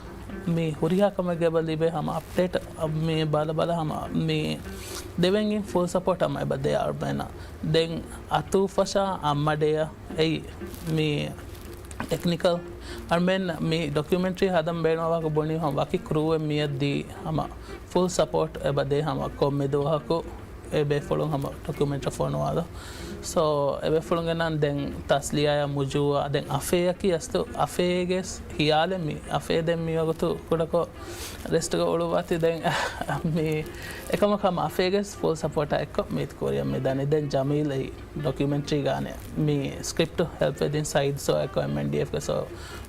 މި ހުރިހާ ކަމެއްގެ އެބަ ލިބޭ ހަމަ އަޕްޑޭޓް މި ބަލަ ބަލަ ހަމަ މި ދެވެން އިން ފުލް ސަޕޯޓް ހަމަ އެބަ ދޭ އަޅުމެންނަށް. ދެން އަތޫފަށާ އައްމަޑޭއަށް އެއީ މި ޓެކްނިކަލް އަޅުމެން މި ޑޮކިއުމެންޓްރީ ހަދަން ބޭނުންވާކަށް ބުނީ ހަމަ ވަކި ކްރޫއެއް މިއަށް ދީ ހަމަ ފުލް ސަޕޯޓް އެބަ ދޭ ހަމަ ކޮންމެ ދުވަހަކު އެ ބޭފުޅުން ހަމަ ޑޮކިއުމެންޓް ފޮނުވާލަ. ސޯ އެ ބޭފުޅުންގެ ނަން ދެން ތަސްލިޔާއާ މުޖޫއާ ދެން އަފޭއަކީ އަސްލު އަފޭގެ ހިޔާލެއް މި އަފޭ ދެން މިވަގުތު ކުޑަކޮށް ރެސްޓްގަ އުޅުއްވާތީ ދެން މި އެކަމަކު ހަމަ އަފޭގެ ފުލް ސަޕޯޓާ އެއްކޮށް މީތި ކުރިއަށް މި ދަނީ. ދެން ޖަމީލް އެއީ ޑޮކިއުމެންޓްރީ ގާނެ މި ސްކްރިޕްޓް ހެލްޕް ވެދިން ސައީދް ސޯ އެކޮ އެމްއެންޑީއެފްގެ ސޯ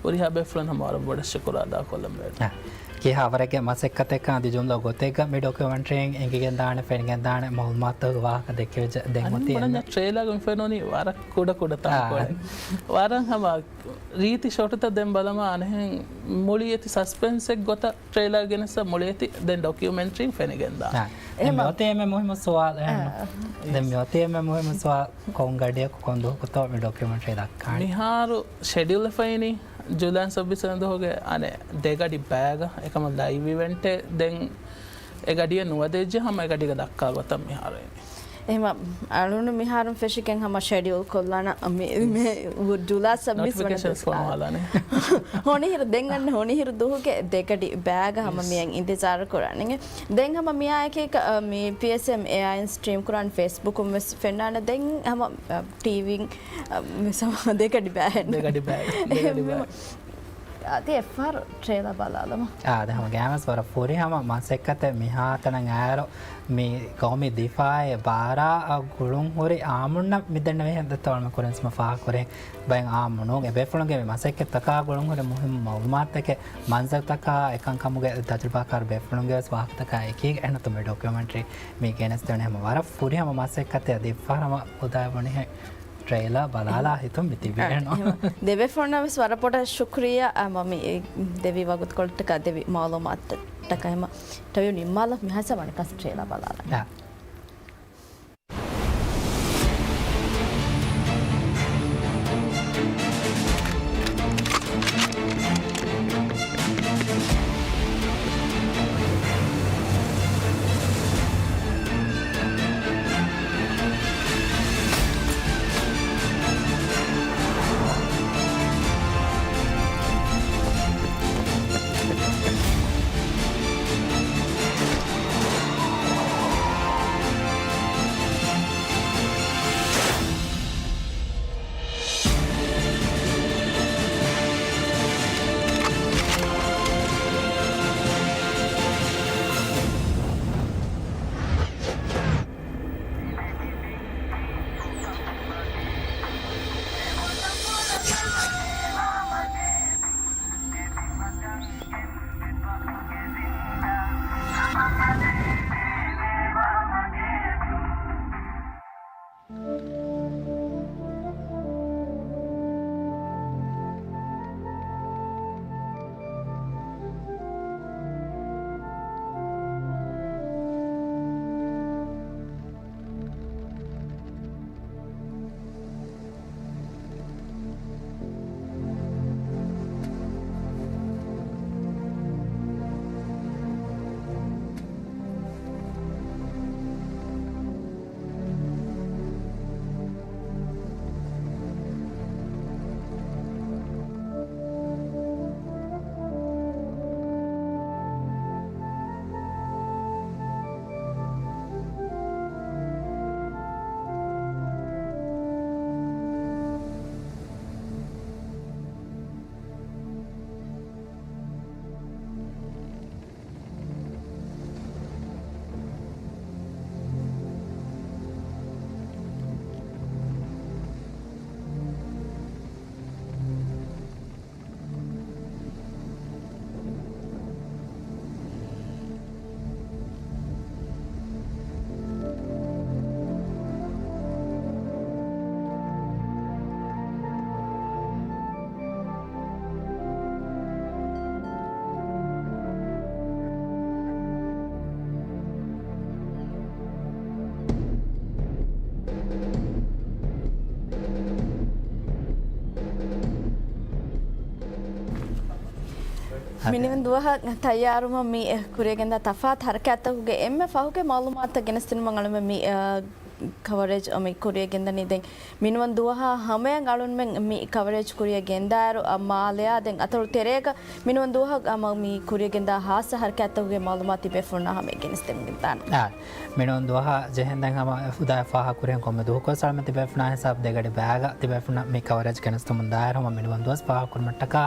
ހުރިހާ ބޭފުޅުން ހަމަ ވަރަށް ބޮޑަށް ޝުކުރު އަދާކޮށްލަން ބޭނުން. އާ، ކިހާ ވަރެއްގެ މަސައްކަތެއްކަން އަދި ޖުމްލަ ގޮތެއްގަ މި ޑޮކިއުމެންޓްރީން އެނގިގެންދާނެ، ފެނިގެންދާނެ މައުލޫމާތު ވާހަކަ ދެއްކެވިއްޖެ. ދެން އަނެއް އޮތީ ބުނަންޏާ ޓްރޭލާގަ މިފެނުނީ ވަރަށް ކުޑަ ކުޑަ ތަންކޮޅެއް. ވަރަށް ހަމަ ރީތި ޝޮޓުތައް ދެން ބަލަމާ އަނެހެން މުޅި އެތި ސަސްޕެންސެއް ގޮތަށް ޓްރޭލާ ގެނެސް މުޅި އެތި ދެން ޑޮކިއުމެންޓްރީން ފެނިގެންދާ. އާ، ދެން މިއޮތީ އެންމެ މުހިއްމު ސުވާލު އެހެންނު؟ އާ. ދެން މިއޮތީ އެންމެ މުހިއްމު ސުވާލު، ކޮން ގަޑިއަކު ކޮން ދުވަހަކުތޯ މި ޑޮކިއުމެންޓްރީ ދައްކާނީ؟ މިހާރު ޝެޑިއުލް ފައިނީ ޖުލައި ސައްބީސް ދުވަހުގެ އަނެއް ދެ ގަޑި ބައިގަ އެކަމަ ލައިވް އިވެންޓެއް ދެން އެ ގަޑިއެއް ނުވަދެއްޖެ ހަމަ އެ ގަޑިގަ ދައްކާ ގޮތަށް މިހާރު އިނީ. އެހެމަ އަޅުން މިހާރުން ފެށިގެން ހަމަ ޝެޑިއުލް ކޮށްލާނަ މި، މި ޖުލާ ސައްބީސް ނޮޓިފިކޭޝަންސް ފޮނުވާލާނެ. ހޮނިހިރު ދެން އަންނަ ހޮނިހިރު ދުވަހުގެ ދެ ގަޑި ބައިގަ ހަމަ މިއަށް އިންތިޒާރު ކުރާނެ. ދެން ހަމަ މިއާއެކީ މި ޕީއެސްއެމް އެއާއިން ސްޓްރީމް ކުރާން ފޭސްބުކުން ވެސް ފެންނާނެ. ދެން ހަމަ ޓީވީން މިސަމަ ދެ ގަޑި ބައި. ދެ ގަޑި ބައި. ދެ ގަޑި ބައި. އަދި އެއްފަހަރު ޓްރޭލާ ބަލާލަމާ. އާ، އަދި ހަމަ ގާމަސް ވަރަށް ފުރި ހަމަ މަސައްކަތެއް މިހާތަނަށް އައިރު މި ގައުމީ ދިފާއެއް ބާރާ ގުޅުން ހުރި އާމުންނަށް މިދެންނެވިހެން ދެތޯޅަމެ ކުރިންސްމަ ފާހަގަކުރި ބައެއް އާމުނު އެބޭފުޅުންގެ މި މަސައްކަތްތަކާ ގުޅުން ހުރި މުހިއްމު މައުލޫމާތުތަކެއް މަންޒަރުތަކާ އެކަންކަމުގެ ތަޖުރިބާކާރު ބޭފުޅުންގެ ވެސް ވާހަކަތަކާ އެކީގަ އެހެންނަތު މި ޑޮކިއުމެންޓްރީ މި ގެނެސްދެވުނީ ހަމަ ވަރަށް ފުރި ހަމަ މަސައްކަތެއް އަދި އެއްފަހަރަމަ ހުދާ ބުނިހެން ޓްރޭލާ ބަލާލާ ހިތުން މި ތިބި އެހެން. ދެބޭފުޅުންނަށް ވެސް ވަރަށް ބޮޑަށް ޝުކުރިއްޔާ ހަމަ މި ދެވި ވަގުތުކޮޅަށްޓަކާ ދެވި މައުލޫމާތުތަކަށް ހަމަ އިންޓަވިއު ނިންމާލަ މިހާސް ވަނިކަސް ޓްރޭލާ ބަލާލަން. މިނިވަން ދުވަހަށް ތައްޔާރުވުމަށް މި ކުރިޔަށް ގެންދާ ތަފާތު ހަރަކާތްތަކުގެ އެންމެ ފަހުގެ މައުލޫމާތުތައް ގެނެސްދިނުމަށް އަޅުމެން މި، އަ، ކަވަރޭޖް މި ކުރިޔަށް ގެންދަނީ. ދެން މިނިވަން ދުވަހާ ހަމަޔަށް އަޅުމެން މި ކަވަރޭޖް ކުރިޔަށް ގެންދާއިރު، އަ، މާލެއާ ދެން އަތޮޅު ތެރޭގަ މިނިވަން ދުވަހަށް ހަމަ މި ކުރިޔަށް ގެންދާ ހާއްސަ ހަރަކާތްތަކުގެ މައުލޫމާތު ތިބޭފުޅުންނާ ހަމަޔަށް ގެނެސްދެމުން ގެންދާނެ. އާ، މިނިވަން ދުވަހާ ޖެހެން ދެން ހަމަ ހުދާ ފާހަގަ ކުރިހެން ކޮންމެ ދުވަހަކުވެސް އަޅުމެން ތިބޭފުޅުންނާ ހިސާބު ދެގަޑި ބައިގަ ތިބޭފުޅުންނަށް މި ކަވަރޭޖް ގެނެސްދެމުން ދާއިރު ހަމަ މިނިވަން ދުވަސް ފާހަގަ ކުރުމަށްޓަކާ،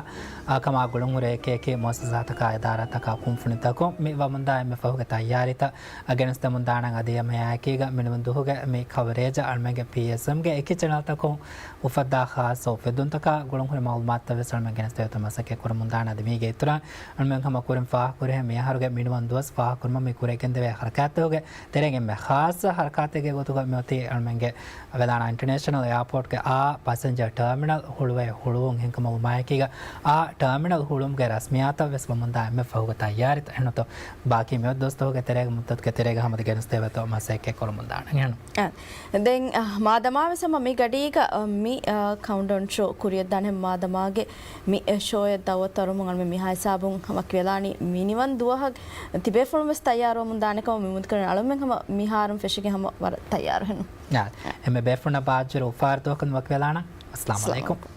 އާ، ކަމާ ގުޅުންހުރި އެކި އެކި މުއައްސަސާތަކާ، އިދާރާތަކާ، ކުންފުނިތަކުން މި ވަމުންދާ އެންމެ ފަހުގެ ތައްޔާރީތައް އަ، ގެނެސްދެމުން ދާނަން. އަދި އެމަޔާއެކީގަ މިނިވަން ދުވަހުގެ މި ކަވަރޭޖަށް އަޅުމެންގެ ޕީއެސްއެމްގެ އެކި ޗެނަލްތަކުން އުފައްދާ ޚާއްޞަ އުފެއްދުންތަކާ ގުޅުންހުރި މައުލޫމާތުތައް ވެސް އަޅުމެން ގެނެސްދެވޭތޯ މަސައްކަތް ކުރަމުން ދާނެ. އަދި މީގެ އިތުރަށް އަޅުމެން ހަމަ ކުރިން ފާހަގަކުރިހެން މިއަހަރުގެ މިނިވަން ދުވަސް ފާހަގަކުރުމަށް މި ކުރިޔަށް ގެންދެވޭ ހަރަކާތްތަކުގެ ތެރެއިން އެންމެ ޚާއްޞަ ހަރަކާތެއްގެ ގޮތުގަ މިއޮތީ އަޅުމެންގެ ވެލާނާ އިންޓަރނޭޝަނަލް އެއާޕޯޓްގެ އާ ޕަސެންޖަރ ޓާމިނަލް ހުޅުވޭ ހުޅުވުން ހިންގުމަށް ވުމާއެކީގަ، އާ ޓާމިނަލް ހުޅުވުމުގެ ރަސްމިއްޔާތައް ވެސް ވަމުންދާ އެންމެ ފަހުގެ ތައްޔާރީތައް. އެހެންނުތޯ ބާކީ މިއޮތް ދުވަސްތަކުގެ ތެރޭގަ މުއްދަތުގެ ތެރޭގަ ހަމަ ގެނެސްދެވޭތޯ މަސައްކަތް ކުރަމުން ދާނެ. އެހެންނު. އާ، ދެން، އާ، މާދަމާ ވެސް ހަމަ މި ގަޑީގަ، އާ، މި، އާ، ކައުންޓްޑައުން ޝޯ ކުރިޔަށްދާނެ މާދަމާގެ މި، އެ، ޝޯއަށް ދައުވަތު އަރުމުން އަޅުމެން މިހާ ހިސާބުން ހަމަ ކިޔަލާނީ މިނިވަން ދުވަހަށް ތިބޭފުޅުން ވެސް ތައްޔާރުވަމުން ދާނެ ކަމަށް މި އުއްމީދު ކުރަން. އަޅުމެން ހަމަ މިހާރުން ފެށިގެން ހަމަ ވަރަށް ތައްޔާރު ހެންނު. އާ، އެންމެ ބޭފުޅުންނަށް ބާއްޖަވެރި އުފާވެރި ދުވަހަކަށް ވަކިވެލާނަން. އައްސަލާމު އައްސަލާމު ޢަލައިކުމް. ޢަލައިކުމް.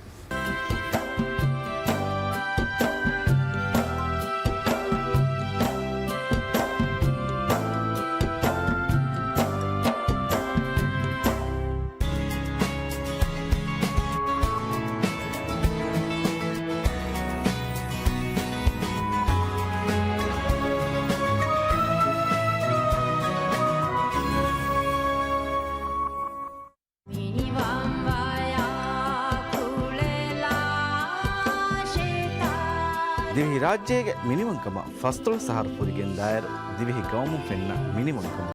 ދިވެހިރާއްޖޭގެ މިނިވަންކަމަށް ފަސްދޮޅަސް އަހަރު ފުރިގެންދާއިރު، ދިވެހި ގައުމުން ފެންނަ މިނިވަންކަމުގެ